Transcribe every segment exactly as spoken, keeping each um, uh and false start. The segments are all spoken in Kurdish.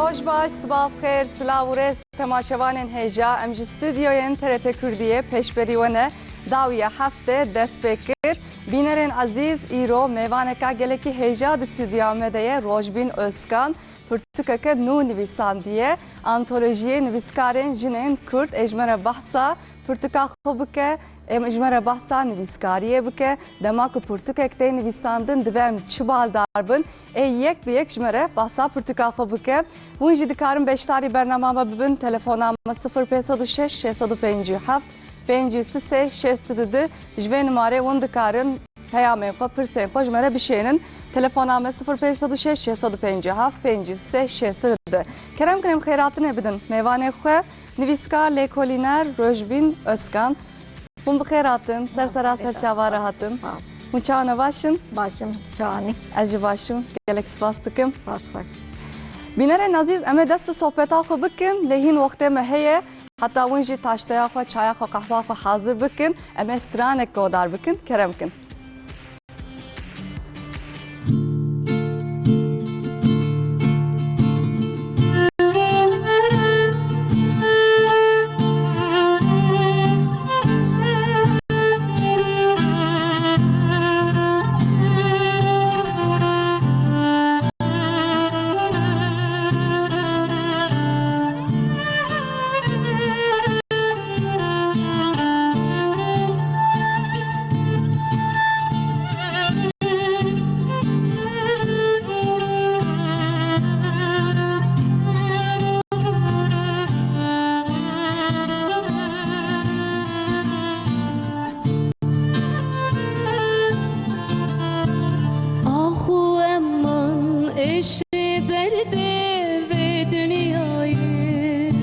Roj baş, sibav xêr, silav û rêz temaşevanên hêja. Em ji stûdyoyên T R T Kurdiyê pêşberî we ne. Dawiya hefte dest pê kir. Bînerên ezîz, îro mêvaneka gelekî hêja di stûdyoya me de ye, Rojbîn Özkan. Pirtûkeke nû nivîsandiye. Antolojiyê nivîskarên jinên Kurd ê ji me re behsa pirtûka xwe bike, ê ji me re behsa nivîskariyê bike. Dema ku pirtûkek tê nivîsandin, divê em çi baldar bin. Ê yek bi yek ji me re behsa pirtûka xwe bike. Hûn jî dikarin beşdarî bernama me bibin. Telefona me sifir pênc sed û şeş, şeş sed û pêncî û heft, pêncî û sê, şêst û du. Ji vê nimarê hûn dikarin peyamên xwe, pirsên xwe ji me re bişênin. Telefona me sifir pênc sed û şeş, şeş sed û pêncî û heft, pêncî û sê, şêst û du. Kerem kin em xêratinê bidin mêvanê xwe, nivîskar, lêkolîner Rojbîn Özkan. Hûn bi xêr hatin, ser sera ser çava re hatin. Sağ ol. Hûn çawa ne, baş in? Baş im, tu çawa nî? Ez jî baş im, gelek spas dikim. Spas xweş. Bînerên ezîz, em ê dest bi sohbeta xwe bikin, lê hîn wextê me heye. Heta hûn jî taşteya xwe, çaya xwe, qehwa xwe hazir bikin, em ê stranek guhdar bikin, kerem kin. Ax û eman êşê derdê vê dinyayê.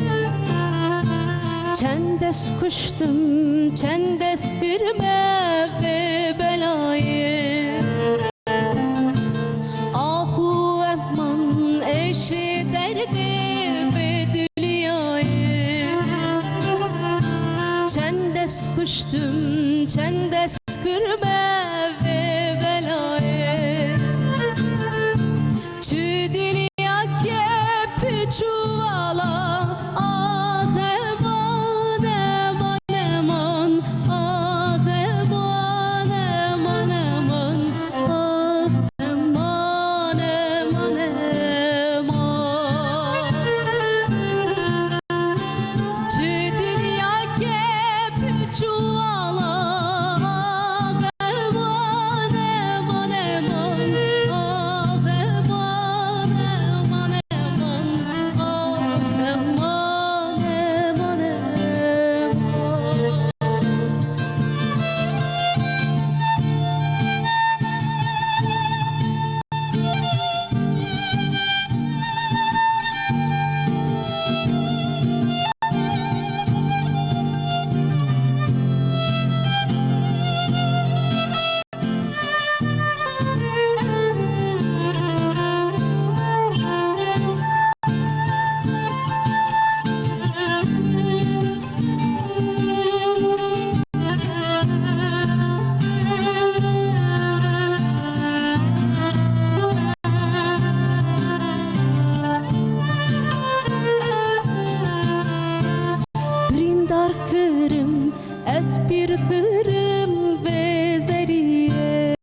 Çend dest kuştim, çend dest kirme vê belayê. Ax û eman êşê derdê vê dinyayê. Çend dest kuştim, çend dest kirme vê belayê. Çi dinyake piç û vala, ax eman, eman, eman, ax eman, eman, eman, ax eman, eman, eman. Çi dinyake piç û vala, ax eman, eman, eman, ax eman, eman, eman, ax eman, eman, eman. Birîndar kirim, ez pîr kirim vê zeriyê.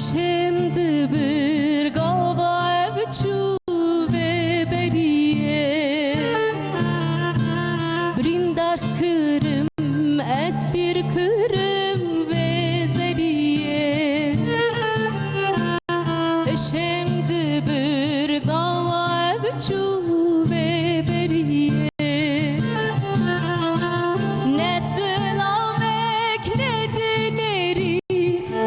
Şêm dibir gava ev çû vê beriyê. Birîndar kirim, ez pîr kirim vê zeriyê. Şêm dibir gava ev çû vê beriyê. Ne silavek ne dinêrî,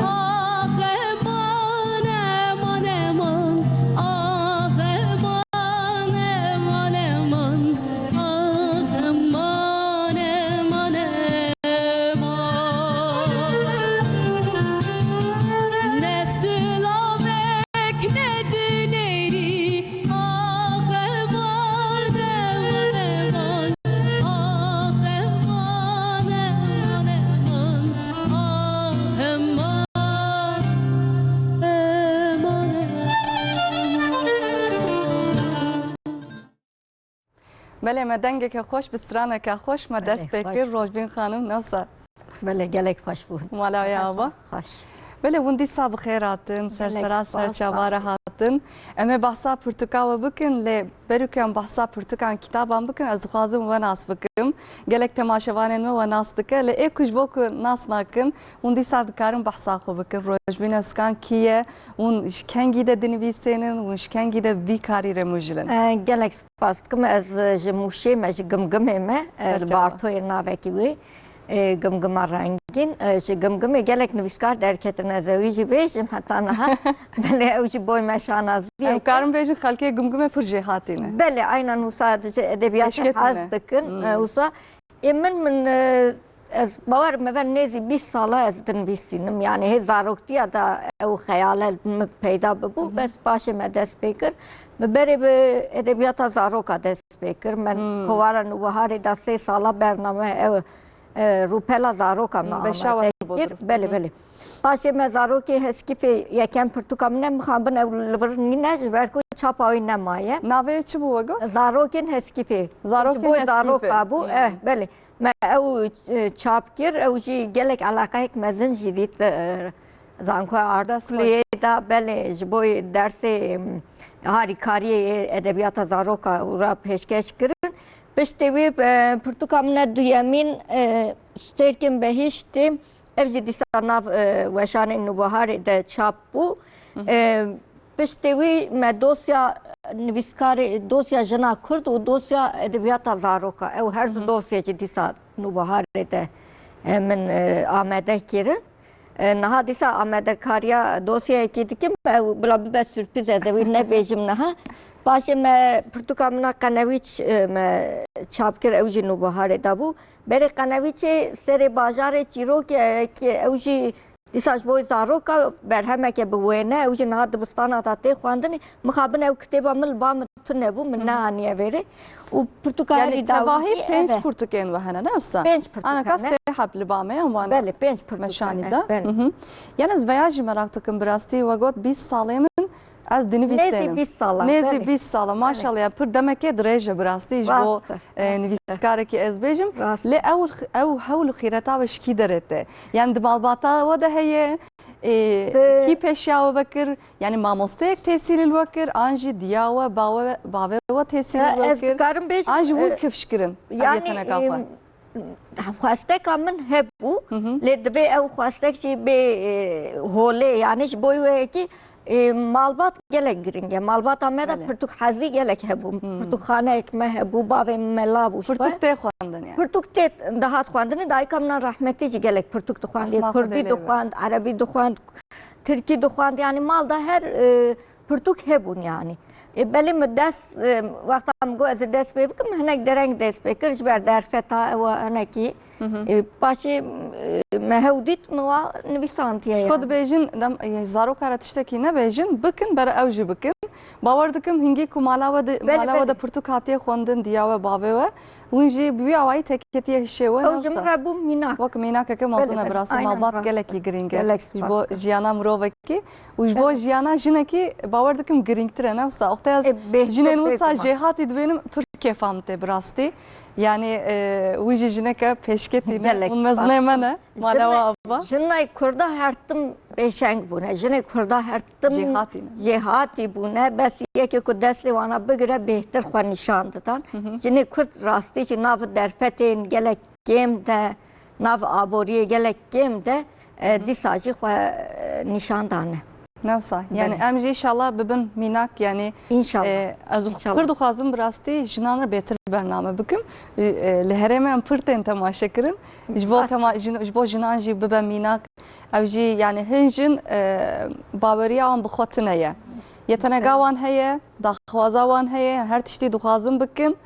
ax eman, eman, eman, ax eman, eman, eman, ax eman, eman, Belê, me dengeke xweş bi straneke xweş me Belê, dest pê xweş. kir, Rojbîn xanim, ne wisa? Belê, gelek xweş bû. Mala wê ava? Xweş. Belê, hûn dîsa bi xêr hatin, sersera spas, serçava re hatin. Em ê behsa pirtûka we bikin, lê berî ku em behsa pirtûkan kitaban bikin, ez dixwazim we nas bikim. Gelek temaşevanên me we nas dike, lê ê ku ji bo ku nas nakin, hûn dîsa dikarin behsa xwe bikin. Rojbîn Özkan kî ye? Hûn ji kengî de dinivîsênin? Hûn ji kengî de vî karî re mijilin? E, gelek spas dikim. Ez, e, ji Mûşê me, ji Gimgimê me, e, li Serçava. Bartoyê navekî wê, e, Gimgima Rengîn. E, ji Gimgimê gelek nivîskar derketin, ez ewî jî bêjim heta niha. Belê ew ji boy me şanaziyek Em e. karin bêjin xelkê Gimgimê pir jêhatî ne. Belê, aynen wisa ji edebiyatê Eşketî hez ne. dikin. Hmm. E, wisa ê min, min, e, ez bawer me ve nêzî bîst sala ez dinivîsînim. Yani hê zaroktiya da ew xeyale min peyda bibû. Hı hı. Bes paşê me dest pê kir. Me berê bi edebiyata zaroka dest pê kir. Me Hmm. kovara Nûbiharê da sê sala bername ew, e, rûpela zaroka me Hmm, beşa amade we kir. Belê, Hı hı. belê. Paşê me zarokê Heskîfê yekem pirtûka min e, mixabin ew li vir nîne, ji ber ku çapa wî nemaye. Navê çi bû we got? Zarokên Heskîfê. Zarokên Ji bo Heskîfê. zaroka bû, Hmm. eh, belê. Me ew, e, çap kir, ew jî gelek eleqeyek mezin jî dît, e, Zankoya Dest xweş. Artûkliyê de, belê, ji bo dersê, em, harîkariyê edebiyata zaroka û ra pêşkeş kirin. Piştê wî, e, pirtûka min e duyemîn, e, Stêrkên Behîştê, ev jî dîsa nav, e, weşanên Nûbiharê de çap bû. Hı hı. E, Piştê wî me dosya nivîskarê, dosya jina Kurd û dosya edebiyata zaroka, ew her du Hı hı. dosya jî dîsa Nûbiharê de, e, min, e, amade kirin. E, niha dîsa amadekariya dosyayekî dikim, ew bila bibe surprîz, ez ê wî nebêjim niha. Paşê me pirtûka min a Qenewîç, e, me çap kir, ew jî Nûbiharê de bû. Berê Qenewîçê serê bajarê çîrokek, ew jî Dîsa ji bo zaroka berhemeke bi wêne, ew jî niha dibistana de tê xwendinê. Mixabin ew kitêba min li ba min tune bû, min Hı hı. neaniye vêrê. Û pirtûka Yani herî tevahî dawî jî pênc ev e. pirtûkên we hene, ne wisa? Pênc pirtûk Anaka hene. sê heb li ba me yan wan Belê, pênc pirtûk meşanî hene. de. Belê. Hı hı. Yani ez veya jî meraq dikim, bi rastî we got bîst salê min ez dinivîsênim. Nêzî bîst sala, Nêzî belê. bîst sala, Belê. maşallah, ya pir demekê dirêj e bi rastî ji bo, Rast e. e, nivîskarekî ez bêjim. Rast. Lê ew, ew hewl û xîreta we ji kî derê tê? Yani di malbata we de heye, e, Di- kî pêşiya we vekir? Yani mamosteyek tesîrî li we kir, an jî diya we, ba we, bavê we tesîrî E, li we ez kir? dikarim bêjim, An jî hûn e, kifş kirin? Ev yani, yeteneka xwe. em, xwesteka min hebû, Hı hı. lê divê ew xwestek jî bê, e, holê, yani ji bo wê yekî, e, malbat gelek giring e. Malbata me de Belê. pirtûk hezî gelek hebû. Hmm. Pirtûkxaneyek me hebû, bavê min mela bû ji Pirtûk xwe. tê xwendin yani. Pirtûk tê dihat xwendinê, dayika min a rehmetî jî gelek pirtûk dixwend. Rehma Kurdî Xwedê lê be. dixwend, erebî dixwend, tirkî dixwend. Yani mal de her, e, pirtûk hebûn yani. E, belê min dest, e, wexta min got ez ê dest pê bikim, hinek dereng dest pê kir, ji ber derfeta ew hinekî. Hı hı. E, paşê, e, me hew dît, min wa nivîsandiye Ji xwe yani. dibêjin, dem, e, zaroka re tiştekî nebêjin, bikin, bere ew jî bikin. Bawer dikim, hingî ku mala we de, Belê, mala we de belê. pirtûk hatiye xwendin, diya we, bavê we, hûn jî bi wî awayî teketiye hişê we, Ew ne ji min wisa? re bû mînak. Wek mînakeke mezin Belê, e, belê. bi rastî Aynen, malbat rast. gelekî giring e. Gelek Ji spas bo dikim. jiyana mirovekî û ji bo Evet. jiyana jinekî bawer dikim girîngtir e, ne wisa? Wextê ez E, bêhtir jinên wisa bêguman. jêhatî dibînim, pir kêfa min tê bi rastî. Yani, e, wî jî jineke pêşketî ne. Gelek Hûn mezinê spas. me ne. Mala we ava. Jinê, jinê Kurda her tim pêşeng bûne. Jinê Kurda her tim Jêhatî ne. jêhatî bûne. Bes yekê ku destê wana bigire, bêhtir xwe nîşan didan. Hı hı. Jinê Kurd rastî jî nav derfetên gelek kêm de, nav aboriyê gelek kêm de, e, Hı hı. dîsa jî xwe, e, nîşan dane. Ne wisa. Yani Belê. em jî înşallah bibin mînak, yani, İnşallah. e, ez İnşallah. pir dixwazim bi rastî jinan re bêtir bername bikim. E, e, li herêmê em pir tên temaşe kirin. Ji bo Rast. tema-, jin-, ji bo jinan jî bibe mînak. Ew jî, yani, hin jin, e, baweriya wan bi xwe tune ye. Yetenega Evet. wan heye, daxwaza wan heye, her tiştî dixwazin bikin.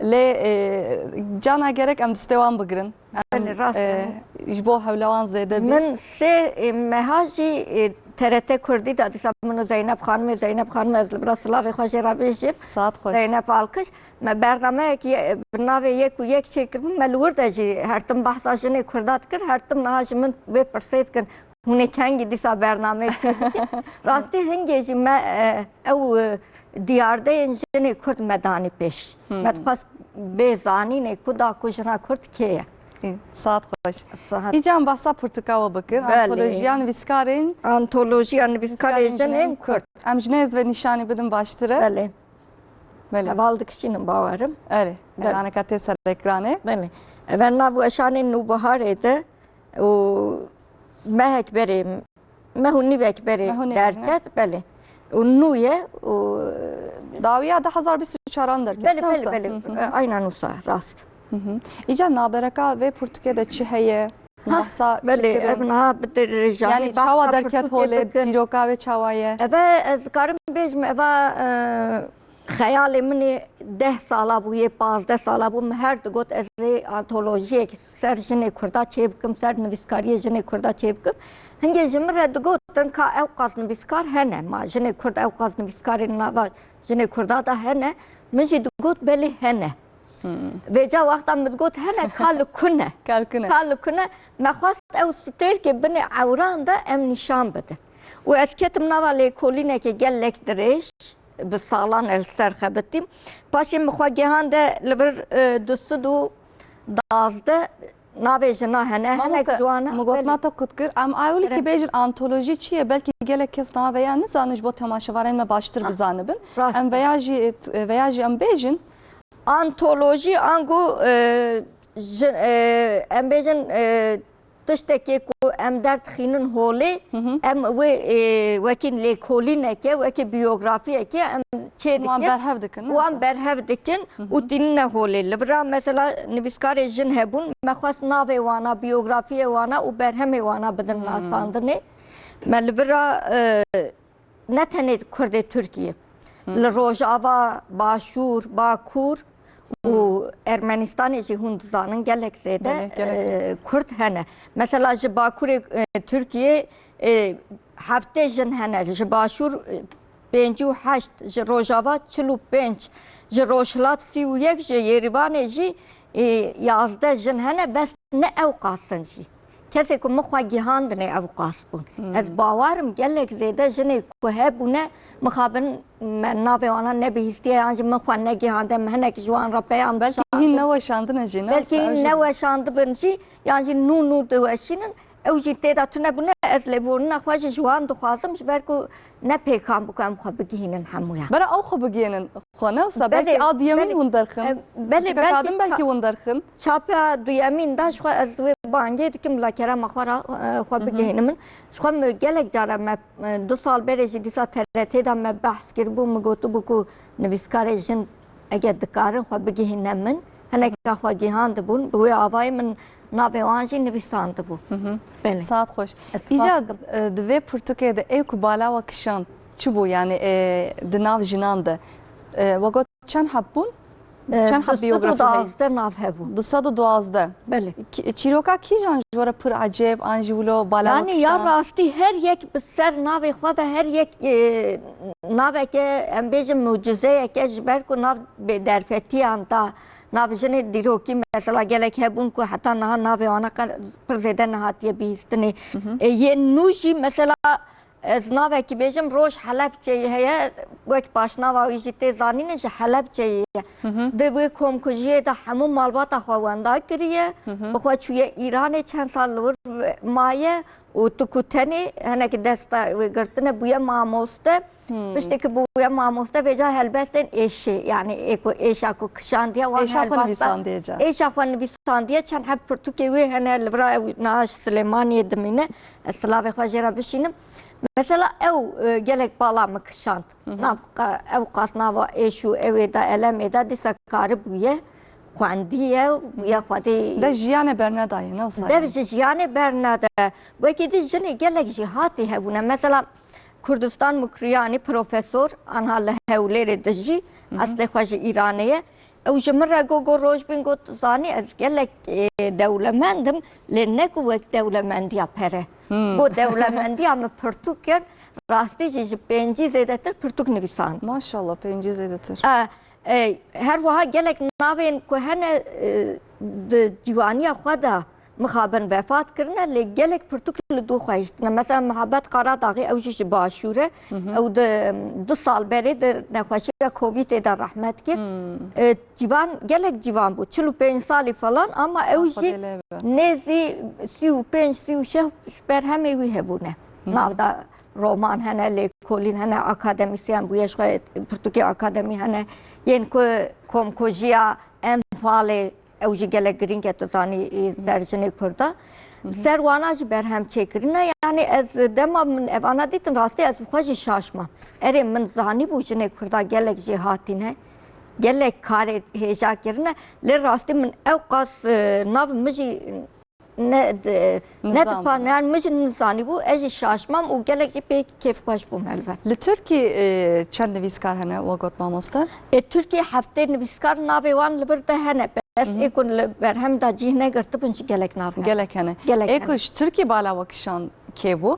Lê, e, cana gerek em destê wan bigirin. Em, Belê, rast e, e. ji bo hewla wan zêde bî. Min sê, e, meha jî, e, T R T Kurdî de dîsa min û Zeynep Xanimê, Zeynep Xanimê ez li vira silavê xwe jê re bêjim. Saet xweş. Zeynep Alkış. Me bernameyekî, e, bi navê Yek û Yek çêkiribû. Me li wir de jî her tim behsa jinê Kurda dikir. Her tim niha ji min vê pirsê dikin. Hûn ê kengî dîsa bernameyê çêbikin? Rastî hingê jî me, e, ew, e, diyardeyên jinê Kurd me danî pêş. Hmm. Me dixwest bê zanînê ku da ku jina Kurd kê ye. Ê, saet xweş. Saet. Îcan behsa pirtûka we bikin. Belê. Antolojiya nivîskarên Antolojiya nivîskarê nivîskarên jinên jinên Kurd. Kurd. Em ji nêz ve nîşanî bidin baştir e. Belê. Belê. Heval dikişînin bawerim. Erê. Belê. Eraneka tê ser ekranê. Belê. Ve nav weşanên Nûbiharê de û mehek berê, meh û nîvek berê Meh û nîvek, ne? derket, belê. Û nû ye û Dawiya du hazar bîst û çaran derket, Belê, ne belê, wisa? belê. Hı hı. E, aynen wisa, rast. Hı hı. Îca nabereka vê pirtûkê de çi heye? Ha, Behsa belê, çi kirin? Ev niha bi dirêjahî Yani behsa çawa derket pirtûkê holê, bikin. Dîroka wê çawa ye? Eve ez karim bêjim, eva, e, xeyalê min ê deh sala bû, yê pazdeh sala bû, min her digot ez ê antolojiyek ser jinê Kurda çêbikim, ser nivîskariyê jinê Kurda çêbikim. Hingê ji min re digotin ka ew qas nivîskar hene, ma jinê Kurd ew qas nivîskarên nava jinê Kurda de hene. Min jî digot belê hene. Hmm. Vêca wexta min digot hene ka li ku ne? Ka li ku ne? Ka li ku ne? Me xwest ew stêrkê binê ewran de em nîşan bidin. Û ez ketim nava lêkolînekê gelek dirêj, bi salan ez li ser xebitîm. Paşê min xwe gihande li vir, e, du sed û duwazdeh navê jina hene, hinek Mamoste, ciwana. Min gotina Belê. te qut kir. Em ewilî ki Kerem. bêjin antolojî çi ye? Belkî gelek kes nava vêya nizanin, ji bo temaşevanên me baştir Ah, bizanibin. rast Em e. vêya jî, vêya jî em bêjin. Antolojî ango, e, ji, e, em bêjin, e, tiştekê ku em derdixînin holê, Hı hı. em wê, e, wekî lêkolîneke, wekî biyografiyeke em çê Wan dikin. berhev dikin, ne Wan wisa? berhev dikin Hı hı. û tînine holê. Li vira mesela nivîskarê jin hebûn, me xwest navê wana, biyografiyê wana û berhemê wana bidin Hmm. nasandinê. Me li vira, e, ne tenê Kurdê Tirkiyê, Hmm. li Rojava, Başûr, Bakur û Hmm. Ermenistanê jî hûn dizanin gelek zêde, Belê, gelek. e, Kurd hene. Mesela ji Bakurê, e, Tirkiyê, e, heftê jin hene, ji Başûr, e, pêncî û heşt, ji Rojava çil û pênc, ji Rojhilat sî û yek, ji Yêrîvanê jî, e, yazdeh jin hene, bes ne ew qas in jî. Kesê ku min xwe gihandinê ew qas bûn. Hmm. Ez bawer im gelek zêde jinê ku hebûne, mixabin me navê wana nebihîstiye, yan jî min xwe negihande, min hinek ji wan re peyam Belkî dişandin. hîn neweşandine jî, ne Belkî wisa ew hîn jî neweşandibin jî, yan jî nû nû diweşînin, ew jî tê de tune bûne, ez lêborîna xwe jî ji wan dixwazim, ji ber ku ne pêkan bû ku em xwe bigihînin hemûyan. Bera ew xwe bigihînin xwe, ne wisa? Belkî Belê, a duyemîn belê. hûn derxin. E, belê, Pirtûka belkî kadin belkî ça- hûn derxin. Çapa duyemîn de ji xwe ez wê bangê dikim, bila kerema xwe re, e, xwe Hı hı. bigihînin min. Ji xwe min gelek cara me, e, du sal berê jî dîsa T R T de me behs kiribû, min gotibû ku nivîskarê jin eger dikarin xwe bigihîne min, hineka xwe gihandibûn, bi wê avayî min navê wan jî nivîsandibû. Hı hı. Belê. Saet xweş. Ez Îca, spas dikim. e, di vê pirtûkê de ê ku bala we kişand, çi bû? Yani, e, di nav jinan de, e, we got çend heb bûn? E, Çend heb biyografî heye? du sed û duwazdeh nav hebû. Du sed û duwazdeh. Belê. Ki-, çîroka kîjan ji we re pir ecêb an jî wilo bala we Yani ya kişand? rastî her yek bi ser navê xwe ve her yek, e, naveke, em bêjin mucizeyeke, ji ber ku nav bêderfetiyan da, nav jinê dîrokî mesela gelek hebûn ku heta niha navê wana qe-, pir zêde nehatiye bihîstinê. Hı hı. E, yên nû jî mesela ez navekî bêjim, Roj Helebçeyê heye, wek paşnava wî jî tê zanîne, ji Helebçeyê ye. Hı hı. Di wê komkujiyê de hemû malbata xwe wenda kiriye, Hı hı. bi xwe çûye Îranê, çend sal li wir maye û tu ku tenê hinek desta wê girtine, bûye mamoste. Hmm. Piştî ku bûye mamoste, vêca helbestên êşê, yani ê ku êşa ku kişandiye wan Êşa xwe helbesta, nivîsandiye ca. êşa xwe nivîsandiye, çend heb pirtûkê wê hene, li vira ew niha ji Silêmaniyê dimîne, ez silavê xwe jê re bişînim. Mesela ew, e, gelek bala min kişand. Hı hı. Nav qa-, ew qas nava êş û ewê de, elemê de dîsa karibûye, xwendiye, bûye xwedî De jiyanê bernedaye, ne wisa Dev ye? ji jiyanê bernede. Wekî dî jinê gelek jî hatî hebûne. Mesela Kurdistan Mukriyanî, profesor, anha li Hewlêrê dijî, Hı hı. eslê xwe ji Îranê ye. Ew ji min re got, got, Rojbîn, got, zanî ez gelek, e, dewlemend im, lê ne ku wek dewlemendiya pere. Hmm. Got, dewlemendiya min pirtûk in, rastî jî ji pêncî zêdetir pirtûk nivîsand. Maşallah, pêncî zêdetir. E, e, her wiha gelek navên ku hene, e, di ciwaniya xwe de mixabin vefat kirine, lê gelek pirtûk li dû xwe hiştine. Mesela Mihabet Karadaxî, ew jî ji Başûr e. Ew di du sal berê di nexweşiya Covidê de rehmet kir. E, ciwan, gelek ciwan bû, çil û pênc salî falan, ama ew jî nêzî sî û pênc, sî û şeş berhemê wî hebûne. Nav da roman hene, lêkolîn hene, akademîsyen bûye, ji xwe pirtûkê akademî hene, yên ku komkujiya Enfalê, ew jî gelek girîng e, tu zanî, e, ser jinê Kurda. Ser wana jî berhem çêkirine. Yanî ez dema min evana dîtin, rastî ez bi xwe jî şaş mam. Erê, min zanîbû jinê Kurda gelek jê hatîne, gelek karê hêja kirine. Lê rastî min ew qas, e, nav min jî ne, ne dipan, yani min jî nizanîbû, ez jî şaş mam û gelek jî pê kêfxweş bûm helbet. Li Tirkî, e, çend nivîskar hene, we got mamoste? E, Tirkî heftê nivîskar navê wan li vir de hene. Bes ê ku li berhem de cih negirtibin jî gelek nav hene. Gelek hene. Gelek hene. Ê ku ji Tirkî bala we kişand kê bû?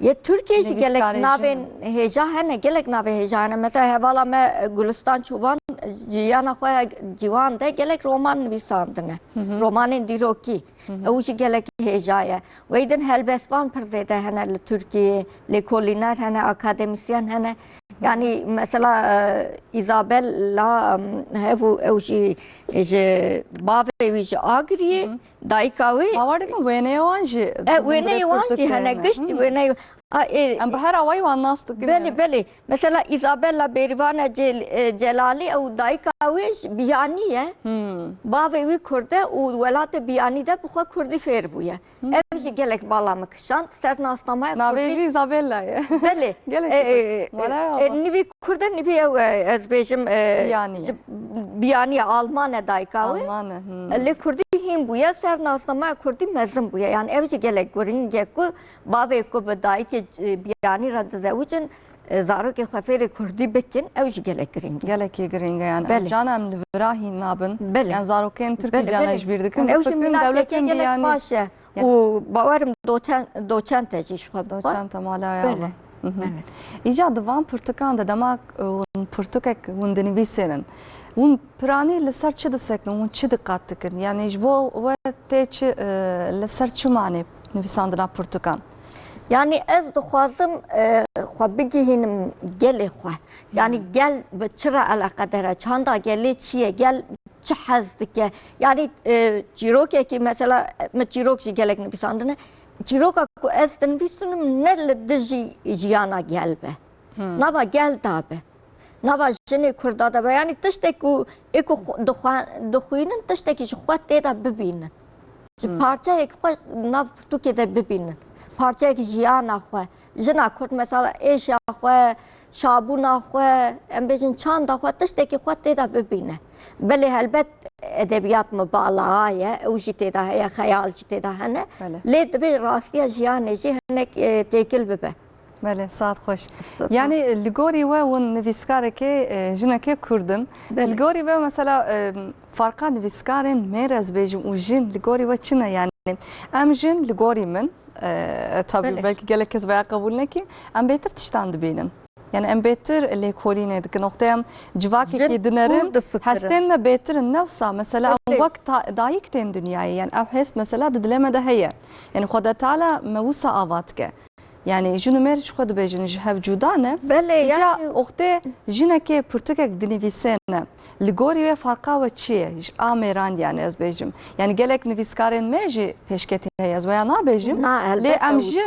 Yê Tirkiyê jî gelek navên hêja hene, gelek navê hêja hene. Mesela hevala me, e, Gulistan Çoban, e, jiyana xwe ya ciwan de gelek roman nivîsandine. Romanên dîrokî. Ew jî gelek hêja ye. Wey din helbestvan pir zêde hene li Tirkiyê, lêkolîner hene, akademîsyen hene. Yanî mesela, e, Isabella, em, hev û ew jî ji bavê wî ji Agiriyê, dayika wî. Bawer dikim wêneyê wan jî. E, wêneyê wan jî hene, giştî wêneyê. A, e, em bi her awayî wan nas dikin. Belê, belê. Mesela Isabella Bêrîvane Cel-, e, Celalî, ew dayika wê ji Biyanî ye. Bavê wî Kurd e û welatê Biyanî de bi xwe Kurdî fêr bûye. Ev jî gelek bala min kişand. Ser nasnameya Kurdî. Navê jî Isabella ye. Belê. Gelek e, e, e, nivî Kurd e, nivî ew, e, ez bêjim, e, Biyanî ye. Biyanî ye, Alman e dayika wê. Alman e, hmm. Lê Kurdî hîn bûye, ser nasnameya Kurdî mezin bûye. Yani ev jî gelek girîng e ku bavê ku bi dayikê, e, Biyanî re dizewicin, e, zarokê xwe fêrê Kurdî bikin, ew jî gelek girîng e. Gelekî girîng e yani. Belê. Em cana em li vira hîn nabin. Belê. Yani zarokên Tirkî cana ji bîr dikin. Ew jî minakeke gelek baş e. Û bawerim doçen-, doçente jî ji xwe bi xwe. Doçente mala ya. Belê. Belê. Îca di van pirtûkan de dema, e, hûn pirtûkek hûn dinivîsênin, hûn piranî li ser çi diseknin, hûn çi diqat dikin? Yani ji bo we tê çi, e, li ser çi manê nivîsandina pirtûkan? Yani ez dixwazim, e, xwe bigihînim gelê xwe. Yani gel bi çi re eleqedar e, çanda gelê çi ye, gel çi hez dike? Yani, e, çîrokekî, mesela, min çîrok jî gelek nivîsandine. Çîroka ku ez dinivîsinim ne li dijî jiyana gel be. Nava gel da be. Nava jinê Kurda de be. Yani tiştek ku ê ku xwe-, dixwe-, dixwînin, tiştekî ji xwe tê de bibînin. Ji parçeyek xwe nav pirtûkê de bibînin. Parçeyek jiyana xwe. Jina Kurd mesela êşa xwe, şabûna xwe, em bêjin çanda xwe, tiştekî xwe tê de bibîne. Belê helbet edebiyat mibalaxa ye, ew jî tê de heye, xeyal jî tê de hene. Belê. Lê divê rastiya jiyanê jî hinek, e, têkil bibe. Belê, saet xweş. Saet xweş. Yani li gorî we hûn nivîskarekê, e, jinekê Kurd in. Belê. Li gorî we mesela, e, farqa nivîskarên mêr ez bêjim û jin li gorî we çi ne? Yani em jin li gorî min, e, tabî belkî gelek kes veya qebûl nekî, em bêtir tiştan dibînin. Yani em bêtir lêkolînê dikin. Wextê em civakekî dinerin, hestên me bêtir in. Ne wisa, mesela em wek ta-, dayik tên dinyayê. Yani ew hest mesela di dilê me de heye. Yani Xwedê Teala me wisa ava dike. Yani jin û mêr ji xwe dibêjin ji hev cuda ne. Belê, îca yani wextê jinekê pirtûkek dinivîsêne, li gorî wê farqa we çi ye? Ji a mêran yani ez bêjim. Yani gelek nivîskarên me jî pêşketî heye, ez weya nabêjim. Na, elbette, lê em jin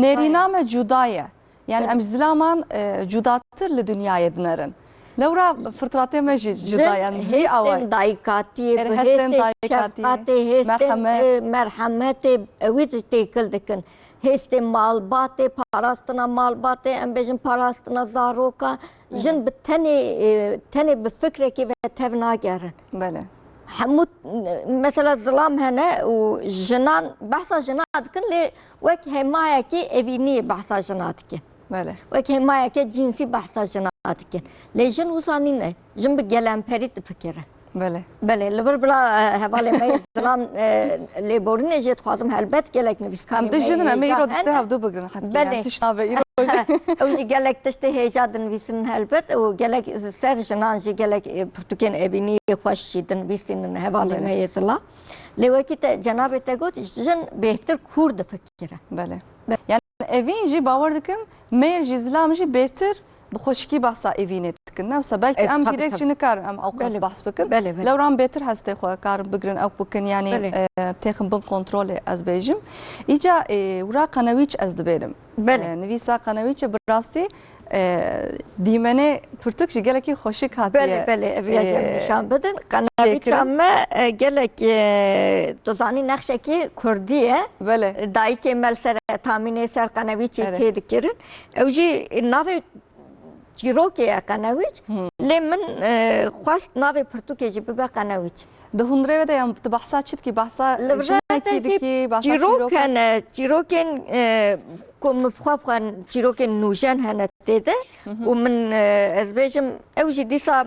nêrîna me cuda ye. Yani em ji zilaman, e, cudatir li dinyayê dinerin. Lewra firtratê me jî cuda ye, yani vî awayî. Hêstên dayikatiyê, bi hêstên şefqatê, hêstên, e, merhemetê, e, wî têkil dikin. Hêstê malbatê, parastina malbatê, em bêjin parastina zaroka. Jin bi tenê, e, tenê bi fikrekê ve tev nagerin. Belê. Hemû, mesela zilam hene û jinan, behsa jina dikin, lê wek hêmayekê evîniyê behsa jina dikin. Belê. Wek hêmayeke cînsî behsa jina dikin. Lê jin wisa nîne. Jin bi gelemperî difikire. Belê. Belê, li vir bila, e, hevalê me yê zilam, e, lêborînê jê dixwazim, helbet gelek nivîskarê Em me dijînin, em ê hêja îro destê hene. Hevdû bigrin, hepkî, Belê. Em tişt nabe îro. Ew jî gelek tiştê hêja dinivîsînin helbet û gelek ser jinan jî gelek, e, pirtûkên evînî xweş jî dinivîsînin hevalê Belê. Me yê zilam. Lê wekî te cenabê te got, jin bêhtir kûr difikire. Belê. Be- Yani evîn jî bawer dikim, mêr jî zilam jî bêhtir bi xweşikî behsa evînê dikin. Ne wisa belkî Ev, em tabii, direkt tabii. Jî nikarin em ew qas Belê. Behs bikin. Belê, belê. Lewran bêhtir hestê xwe karin bigrin ew bikin, yani, Belê. E, têxin bin kontrolê ez bêjim. Îca, e, wira Qenewîç ez dibêrim. Belê. E, nivîsa Qenewîçê bi rastî, e, dîmenê pirtûk jî gelekî xweşik hatiye. Belê, belê, ev ya jî em E, nîşan bidin. Qenewîça çêkirin. Me, e, gelek, e, tu zanî nexşekî kurdî ye. Belê. Dayikê me li ser tamînê ser Qenewîçê Erê. Çê dikirin. Ew jî navê çîrokê ye Qenewîç. Hmm. Lê min, e, xwest navê pirtûkê jî bibe Qenewîç. Di hundirê ve de yan tu behsa çi dikî? Behsa Li vir jinekî de jî dikî, behsa çîrok çîrokan? Hene, çîrokên, e, ku min bi xwe bixwe çîrokên nûjen hene tê de. Hı hı. Û min, e, ez bêjim, ew jî dîsa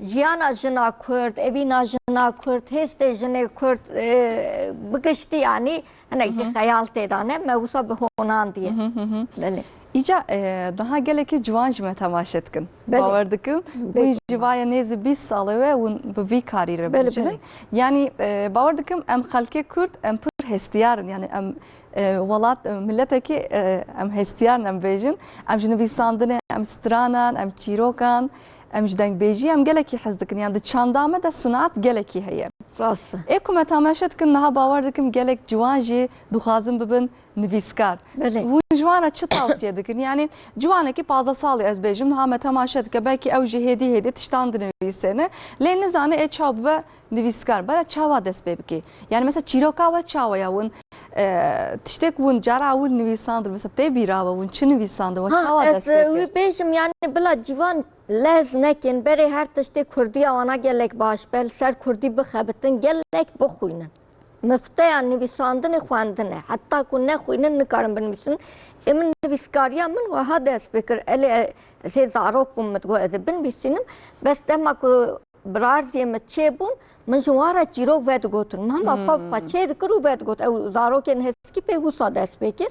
jiyana jina Kurd, evîna jina Kurd, hêstê jinê Kurd, e, bi giştî yanî hinek jî Hı hı. Xeyal tê de ne, me wisa bi honan diye. Hı hı, hı hı. Belê. Îca, e, daha gelekî ciwan ji me temaşe dikin. Belê. Bawer dikim, Belê. Hûn ji vaya nêzî bîst salê we hûn bi vî karî re Belê, bicinin. Belê. Yanî, e, bawer dikim em xelkê Kurd, em pir hestiyar in. Yanî em, e, welat, e, miletekî, e, em hestiyar in, em bêjin. Em ji nivîsandinê, em stranan, em çîrokan, em ji dengbêjiyê, em gelekî hez dikin. Yanî di çanda me de sinat gelekî heye. Rast e. Ê ku me temaşe dikin, niha bawer dikim gelek ciwan jî dixwazin bibin nivîskar. Belê. Hûn ji wan re çi tavsiye dikin? Yanî ciwanekî pazdeh salî ez bêjim, niha me temaşe dike, belkî ew jî hêdî hêdî tiştan dinivîsêne. Lê nizane ê çawa bibe nivîskar. Bera çawa dest pê bike? Yanî mesela çîroka we çawa ya hûn, e, tiştek hûn cara ewil nivîsandin, mesela tê bîra we hûn çi nivîsandin, we Ha, çawa ez, dest pê e, bike? Wî bêjim, yanî bila ciwan lez nekin, berê her tiştê kurdiya wana gelek baş be, li ser kurdî bixebitin, gelek bixwînin. Mifteya nivîsandinê xwendin e. Heta ku nexwînin, nikarin binivîsin. Ê min nivîskariya min wiha dest pê kir. Elê ez ê zarok bûm, min digot ez ê binivîsînim. Bes dema ku birarziyê min çêbûn, min ji wan re çîrok vedigotin. Min hema xwe bi xwe Hmm. çê dikir û vedigot. Ew zarokên heskî pê wisa dest pê kir.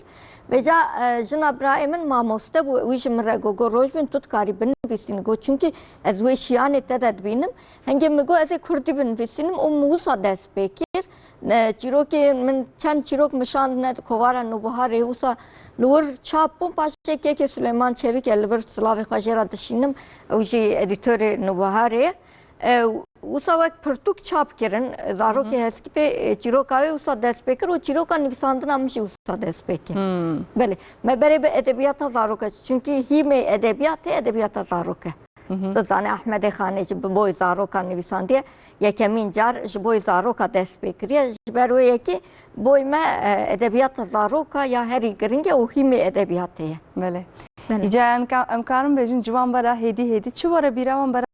Vêca, e, jina birayê min mamoste bû. Wî ji min re got, got, Rojbîn, tu dikarî binivîsînî. Got, çunkî ez wê şiyanê te de dibînim. Hingê min got, ez ê kurdî binivîsînim û min wisa dest pê kir. E, çîrokê min, çend çîrok min şandine di kovara Nûbiharê, wisa li wir çap bûn, paşê kekê Suleyman Çevîk e, li vir silavê xwe jê re dişînim, ew jî edîtorê Nûbiharê ye. E, wisa wek pirtûk çap kirin, e, zarokê Hı hı. Heskî pê, e, çîroka wê wisa dest pê kir û çîroka nivîsandina min jî wisa dest pê kir. Hmm. Belê, me berê bi edebiyata zaroka, çunkî hîmê edebiyatê edebiyata zarok e. Hı hı. Tu zanî Ehmedê Xanê jî bi boy zaroka nivîsandiye. Yekemîn car ji boy zaroka dest pê kiriye. Ji ber wê yekê boy me, e, edebiyata zaroka ya herî giring e û hîmê edebiyatê ye. Belê. Belê. Îca em ka-, em karin bêjin ciwan bera hêdî hêdî çi were bîra wan bera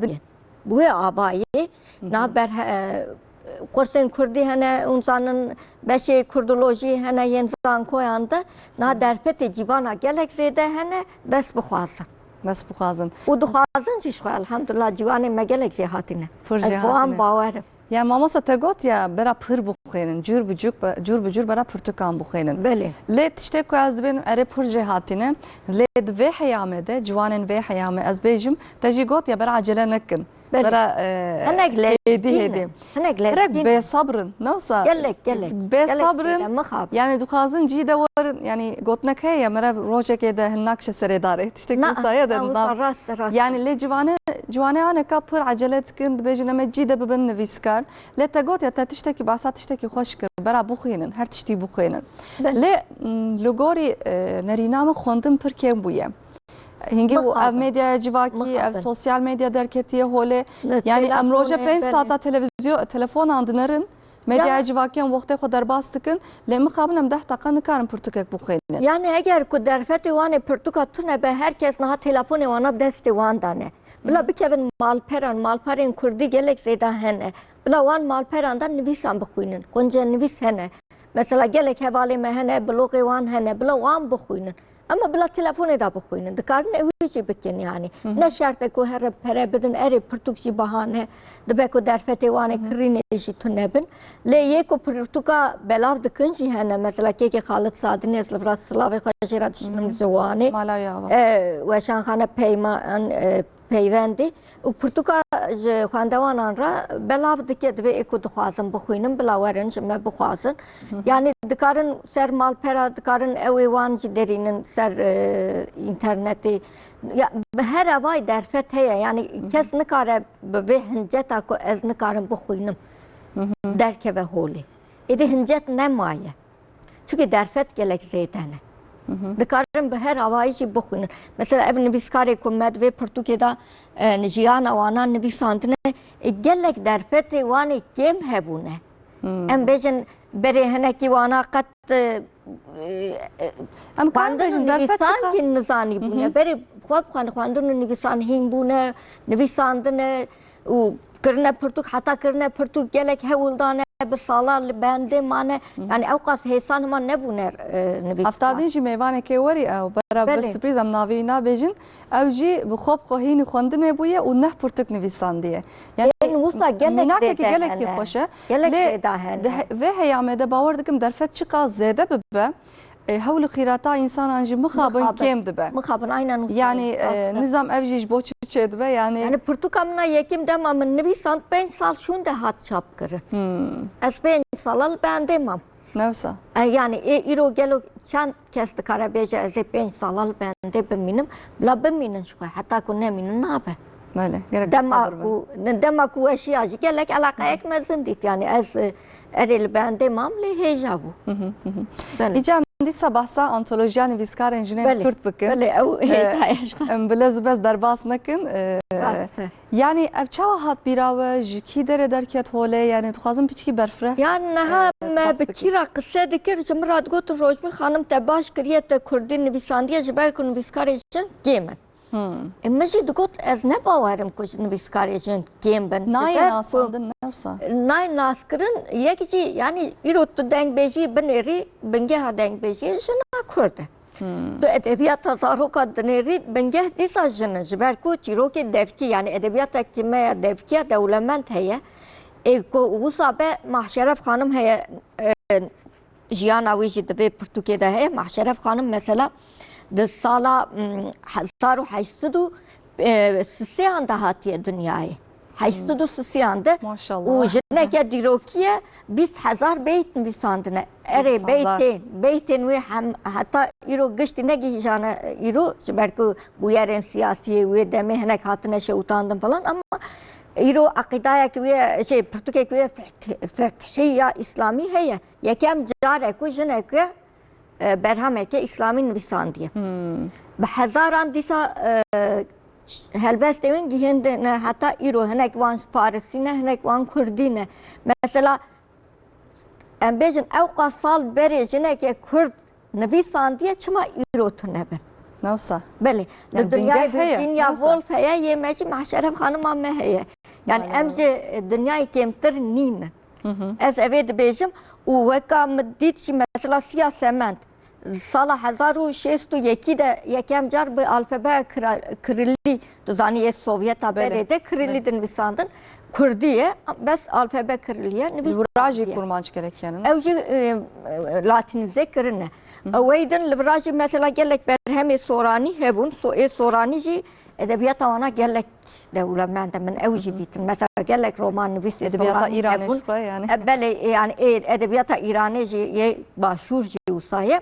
bigihîn. Bi wê abayê, na berhe-, e, kursên kurdî hene, hûn zanin beşê kurdolojî hene yên zankoyan de, na derfetê cîvana gelek zêde hene, bes bixwazin. Bes bixwazin. Û dixwazin jî ji xwe, elhamdulillah, cîwanê me gelek jê hatine. Pir Ez jê bi wan hatine. bawer im. Ya mamosta, te got ya bera pir bixwînin, cûr bi cûr be-, cûr bi cûr bera pirtûkan bixwînin. Belê. Lê tiştê ku ez dibênim erê pir jê hatine, lê di vê heyamê de, ciwanên vê heyamê ez bêjim, te jî got ya bera acele nekin. Belê. Bera, e, Hinek lezgîn hêdî ne. hêdî. Hinek Hirek lezgîn ne. bêsabr in, ne wisa? Gelek, gelek. Gelek Bêsabr in, zêde mixabin. yani dixwazin cî de werin, yani gotinek heye ya, mere rojekê de hin nakşe serê darê. Tiştek Na, wisa ye de na, wisa na. rast e, rast e. Yani lê civane, civane aneka pir acele dikin, dibêjin em ê cî de bibin nivîskar. Lê te got ya te tiştekî, basa tiştekî xweş kir, bera bixwînin, her tiştî bixwînin. Belê. Lê, m, li gorî, e, nerîna min xwendin pir kêm bûye. Hingî û ev Mixabin. medyaya civakî, ev Mixabin. sosyal medya derketiye holê. Li Yani em roje telefonê, pênc belê. saeta televizyon, telefonan dinerin, Medyaya Ya. civakî em wextê xwe derbas dikin, lê mixabin em deh deqa nikarin pirtûkek bixwînin. Yani eger ku derfetê wan ê pirtûka tune be, her kes niha telefonê wana destê wan de ne. Bila Hı. bikevin malperan, malperên kurdî gelek zêde hene. Bila wan malperan de nivîsan bixwînin. Qunce nivîs hene. Mesela gelek hevalê me hene, blogê wan hene. Bila wan bixwînin. Ama bila telefonê de bixwînin. Dikarin ew jî bikin yani. Hı hı. Ne şert e ku here pere bidin, erê pirtûk jî bahane. Dibe ku derfetê wan ê Hı hı. kirînê jî tune bin. Lê yê ku pirtûka belav dikin jî hene. Mesela kêkê Xalid Sadinê, ez li vir silavê xwe jê re dişînim Hı hı. ji Wanê. Mala ya va. E, Weşanxane Peyman, e, Peywendê. Û pirtûka ji xwendewanan re belav dike, divê ê ku dixwazin bixwînin, bila werin ji me bixwazin. Hı hı. Yani dikarin ser malpera, dikarin ew ê wan jî derînin ser, e, înternetê. Ya, bi her avayî derfet heye. Yani Hı hı. kes nikare bi vê hinceta ku ez nikarim bixwînim Hı hı. derkeve holê. Êdî hincet nemaye. Çunke derfet gelek zêde ne. Hı hı. Dikarin bi her awayî jî bixwînin. Mesela ev nivîskarê ku me di vê pirtûkê de, e, jiyana wana nivîsandine, e, gelek derfetê wan ê kêm hebûne. Hmm. Em bêjin berê hinekî wana qet, e, e, Em karin xwendin bêjin û derfet nivîsan çiqas jî nizanî Hı hı. bûne. Berê xwe bi xwe xwendin û nivîsan hîn bûne, nivîsandine û kirine pirtûk, heta kirine pirtûk gelek hewl dane, bi sala li bendê mane. Hı hı. Yani ew qas hêsan hema nebûne, e, nivîskan. Heftadîn jî mêvanekê werî ew, bera bi Belê. sürprîz em navê wî nabêjin. Ew jî bi xwe bi xwe hînî xwendinê bûye û neh pirtûk nivîsandiye. Yani Ên wisa gelek mînakekî zêde gelekî hene. xweş e. Gelek Lê zêde hene. di he-, vê heyamê de bawer dikim derfet çiqas zêde bibe, e, hewl û xîrata însanan jî mixabin Mixabin. kêm dibe. Mixabin, aynen wisa. Yani, e, Rast e. nizam ev jî ji bo çi çêdibe, yani Yani pirtûka min a yekim dema min nivîsand, pênc sal şûnde hat çap kirin. Hmm. Ez pênc sala li bendê mam. Ne wisa? E, yani, ê, îro gelo çend kes dikare bêje ez ê pênc sala li bendê bimînim? Bila bimînin ji xwe, heta ku nemînin nabe. Belê, gerek Dema sabir be. ku, dema ku weşiya jî gelek eleqeyek Hı. mezin dît. Yani ez, e, erê li bendê mam lê hêja bû. Hı hı, hı hı. Belê. Îca em dîsa behsa antolojiya nivîskarên jinên Belê. Kurd bikin. Belê, ew Ee, hêja ye ji xwe. em bi lez û bez derbas nekin. Ee, Rast e. Yani ev çawa hat bîra we, ji kî derê derket holê? Yani dixwazim piçkî berfireh, Ya niha e, me behs bi bikin. kî re qise dikir, ji min re digotin, Rojbîn xanim, te baş kiriye, te kurdî nivîsandiye, ji ber ku nivîskarê jin kêm in. Hmm. E, min jî digot, ez ne bawerim ku ji nivîskarê jin kêm bin. Ji Nayê ber ku nasandin, ne wisa? Nayê naskirin, yek jî, yani îro tu dengbêjî binêrî, bingeha dengbêjiyê jina kurd e. Hmm. Tu edebiyata zaroka dinêrî, bingeh dîsa jin in. Ji ber ku çîrokê devkî, yani edebiyata kîmeya devkî ya dewlemend heye. Ê ku wisa be Mahşeref xanim heye, e, jiyana wî jî di vê pirtûkê de heye. Mahşeref xanim mesela di sala, mm, hezar û heşt sed û sisêyan de hatiye dinyayê. Heşt sed û sisêyan de. Maşallah. Û jineke dîrokî ye, bîst hezar beyt nivîsandine. Erê, Bîst hezar. beytên, beytên wê hem heta îro giştî negihîjane îro, ji ber ku bûyerên siyasiyê wê demê hinek hatine şewitandin falan, ama îro eqîdayek wê, şey, pirtûkek wê feth-, fethiya îslamî heye. Yekem car e ku jineke, e, berhemeke îslamî nivîsandiye. Hmm. Bi hezaran dîsa, e, ş-, helbestê wê gihêndine heta îro. Hinek wan farisî ne, hinek wan kurdî ne. Mesela, em bêjin, ew qas sal berê jineke kurd nivîsandiye, çima îro tune bin? Ne wisa? Belê. Li Yani dinyayê bingeh heye, Virginia ne wisa? Woolf heye, yê me jî Mahşerem Xanima me heye. Yani Mala em we. Ji dinyayê kêmtir nîn. Hı hı. Ez evê dibêjim û weka min dît jî mesela siyasemend. Sala hezar û şêst û yekî de yekem car bi alfabe kira-, Kirillî, tu zanî yê Sovyeta Belê. Berê de Kirillî Belê. Dinivîsandin. Kurdî ye, bes alfabe Kirillî ye, nivîs Li vira jî Kurdî ye. Kurmanc gelek yenin. Ew jî, e, e, latînize kirine. Hı. Ew wey din li vira jî mesela gelek berhemê soranî hebûn. So-, ê soranî jî edebiyata wana gelek dewlemend e. Min ew jî Hı hı. dîtin. Mesela gelek roman nivîsê Edebiyata soranî Îranê hebûn. Şuxe yani. E, belê, e, yani ê edebiyata Îranê jî yê başûr jî wisa ye.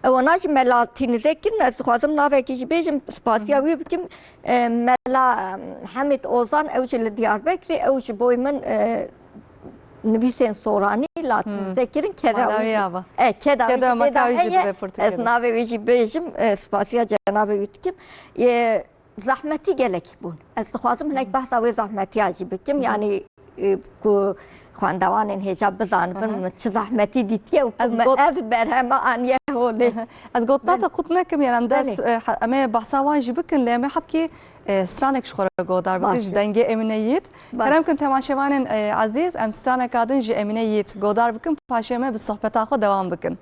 E, wana jî me latînize kirin. Ez dixwazim navekî jî bêjim, spasiya Hı hı. wî bikim. E, Mela, e, Hemîd Ozan, ew jî li Diyarbekirê, ew ji bo min, e, nivîsên soranî latînize Hmm. kirin, keda Mala wî wî jî, ava. E, keda wî Keda jî maka têda wî jî heye. Dibe pirtûkê Ez de. Navê wî jî bêjim, e, spasiya cenabê wî dikim. E, zehmetî gelek bûn. Ez dixwazim hinek Hmm. behsa wê zehmetiya jî bikim. Hmm. Yani, e, ku xwendevanên hêja bizanibin Hmm. min çi zehmetî dîtiye û ku Ez min got- ev berhema aniye holê. Ez got, Belê. Te qut nekim, yani em dest, Belê. e, ha-, em ê behsa wan jî bikin, lê em ê hebkî, e, stranek ji xwe re godar bikin, Baş ji e. Dengê Emîne Yiğit. Baş. Kerem kin temaşevanên, e, ezîz, em straneka din ji Emîne Yiğit godar bikin, paşê me bi sohbeta xwe dewam bikin.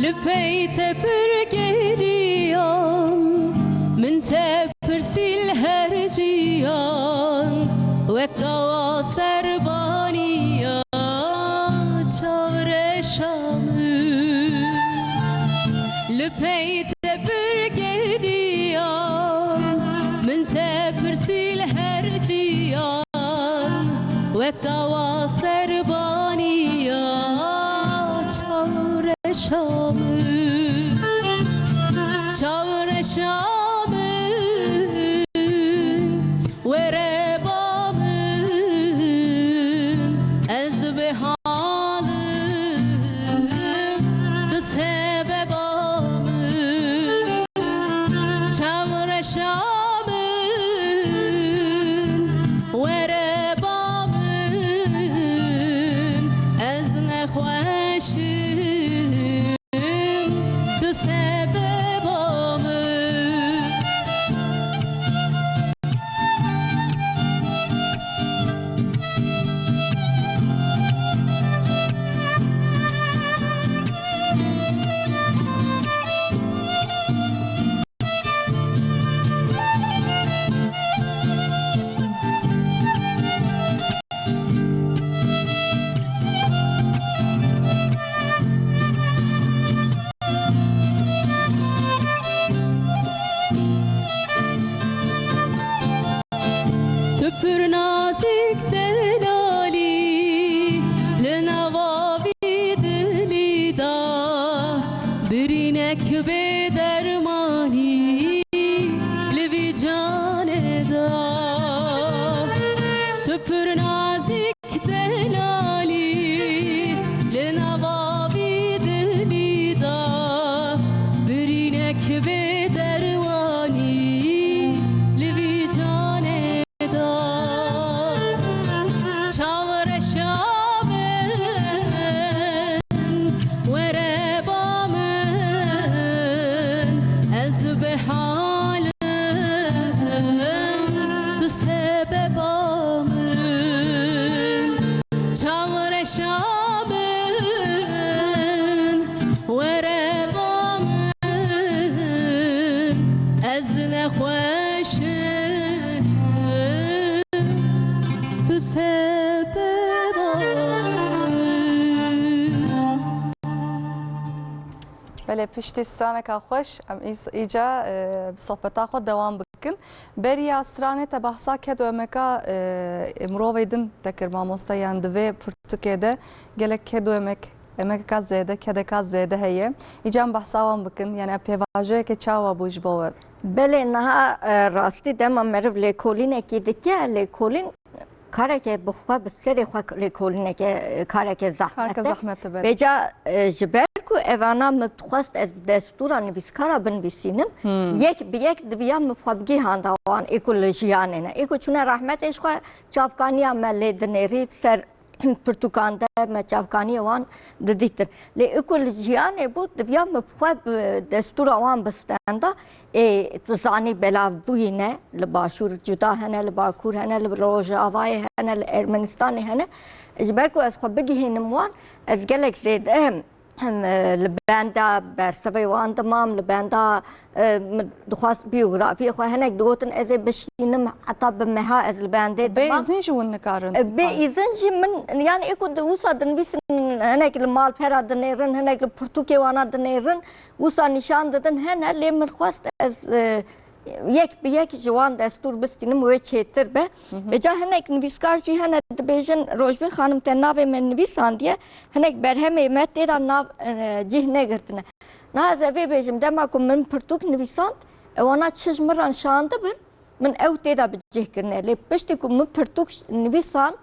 Li pey te pir geriyan, min te pirsî li her ciyan, wek dawa serbaniya çavreşa min. Li pey te pir geriyan, min te pirsî li her ciyan, wek dawa serbaniya çavreşa min, çavreşa min. Were ba min, ez bêhal im, tu sebeba min. Çavreşa min, were ba min, ez nexweş im. Tu sebeba min. Tu pir nazik delalî, li nava vî dilî da, birînek bê dermanî, li vî canê da. Tu pir nazik delalî, li nava vî dilî da, birînek bê derwanî, li vî canê da. Çavreşa min, were ba min, ez bêhal im, tu sebeba min. Çavreşa min, were ba min, ez nexweş im, tu sebeba min. Belê, piştî straneka xweş, em îs-, îca, e, bi sohbeta xwe dewam bikin. Beriya stranê te behsa ked û emeka, e, mirovê din te kir, mamoste, yan di vê pirtûkê de gelek ked û emek emekeka zêde, kedeka zêde heye. Îca em behsa wan bikin, yani ev pêvajoyeke çawa bû ji bo we? Belê, niha e, rastî dema meriv lêkolînekî dike, lêkolîn kareke bi xwe, bi serê xwe lêkolîneke, kareke zehmet e. Kareke zehmet e, belê. Vêca e, ji ber ku evana min dixwest ez bi destûra nivîskara binivîsînim, hmm, yek bi yek diviya min xwe bigihanda wan ê ku li jiyanê ne. Ê ku çûne rehmetê ji xwe çavkaniya me lê dinêrî ser pirtûkan de me çavkaniyê wan didîtin. Lê ê ku li jiyanê bû, diviya min bi xwe bi destûra wan bistenda. Ê, tu zanî belavbûyî ne, li Başûr cuda hene, li Bakur hene, li Rojavayê hene, li Ermenistanê hene. Ji ber ku ez xwe bigihînim wan, ez gelek zêde hem, hem, e, li benda bersivê wan dimam, li benda e, min dixwest biyografiyê xwe hinek digotin ez ê bişînim heta bi meha ez li bendê dimam. Bê îzin jî hûn nikarin? E, bê îzin jî min, yani ê ku di wisa dinivîsin hinek li malpera dinêrin, hinek li pirtûkê wana dinêrin, wisa nîşan didin hene, lê min xwest ez e, yek bi yek ji wan destûr bistînim wê çêtir be. Vêca hinek nivîskar jî hene dibêjin, Rojbîn xanim te navê me nivîsandiye, hinek berhemê me tê de nav e, cih negirtine. Niha ez ê vê bêjim, dema ku min pirtûk nivîsand, ewana çi ji min re nişandibin, min ew tê de bi cih kirine. Lê piştî ku min pirtûk nivîsand,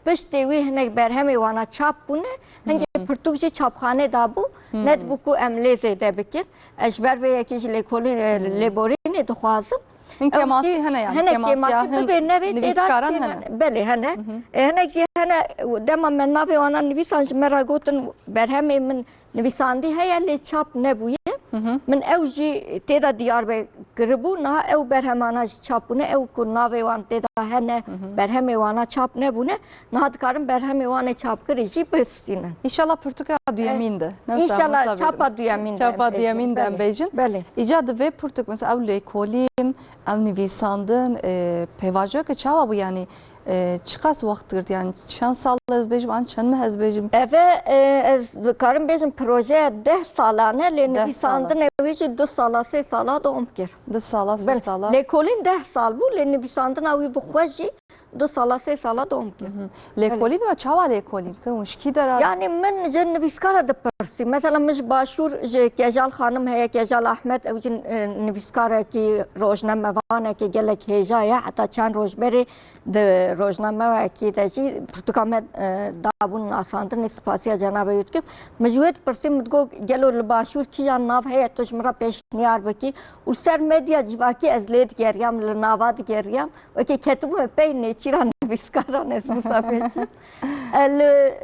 piştê wî hinek berhemê wana çap bûne, hingê pirtûk jî çapxanê de bû, nedibû ku em lê zêde bikin. Ez ji ber vê yekê jî lêkolîn, lêborînê dixwazim. Hin kêmasî hene, yani hinek kêmasî bibe, nevê tê de çêne. Belê hene. E, hinek jî hene, dema me navê wana nivîsan ji me re gotin, berhemê min nivîsandî heye lê çap nebûye. Min ew jî tê de diyar be kiribû. Niha ew berhemana jî çap bûne. Ew ku navê wan tê de hene, berhemê wana çap nebûne. Niha dikarin berhemê wan ê çapkirî jî bistînin. Înşallah pirtûka duyemîn de. Înşallah çapa duyemîn de. Çapa duyemîn de em bêjin. Belê. Îca di vê pirtûk, mesela ew lêkolîn, ew nivîsandin, e, pêvajoyeke çawa bû yani? E, çiqas wext girt, yani çend sal ez bêjim, an çend meh ez bêjim? Eve, e, ez dikarim bêjim projeya deh salane, lê nivîsandinê wî jî du sala, sê sala dom kir. Du sala, sê sala. Lêkolîn deh sal bû, lê nivîsandina wî bi xwe jî du sala, sê sala dom kir. Lêkolîn we çawa lêkolîn kir? Hûn ji kî de re? Yani min ji nivîskara dipirsî. Mesela min ji Başûr ji Kejal Xanim heye, Kejal Ahmed, ew jî e, nivîskarekî, rojnamevanekî gelek hêja ye. Heta çend roj berê di rojnameyekî de jî pirtûka me e, dabûn nasandinê, spasiya cenabê wî dikim. Min ji wê dipirsî, min digot, gelo li Başûr kîjan nav heye tu ji min re pêşniyar bikî? Û li ser medya civakî ez lê digeriyam, li nava digeriyam. Wekî ketibûme pey nêçîra nivîskaran, ez wisa bêjim. E, li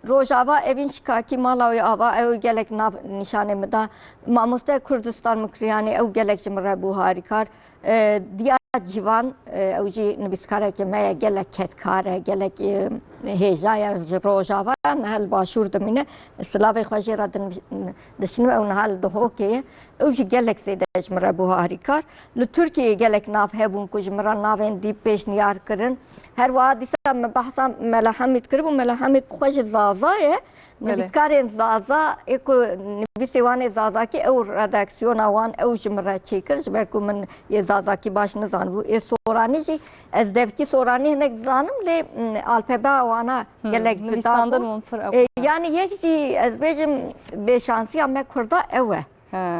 Rojava Evîn Şikakî, mala wê ava, ew gelek nav nîşanê min da. Mamoste Kurdistan Mukriyanî, ew gelek ji min re bû harîkar. E, Diya Civan, e, ew jî nivîskarekê me ye, gelek kedkar e, gelek e, hêja ye, ji Rojava niha li Başûr dimîne. Silavê xwe jê re dinivî-, dişinim, ew niha li Duhokê ye. Ew jî gelek zêde ji min re bû harîkar. Li Tirkiyeyê gelek nav hebûn ku ji min re navên dî pêşniyar kirin. Her wiha dîsa me behsa Mela Hemîd kiribû. Mela Hemîd bi xwe jî Zaza ye. Belê. Nivîskarên Zaza, ê ku nivîsê wan ê Zazakî, ew redaksiyona wan ew ji min re çêkir, ji ber ku min yê Zazakî baş nizanibû. Ê Soranî jî, ez devkî Soranî hinek dizanim, lê, m, alfebeya wana gelek cuda bû. Nivîsandin wan pir ew. Ê, yani yek jî ez bêjim bêşansiya me Kurda ew e.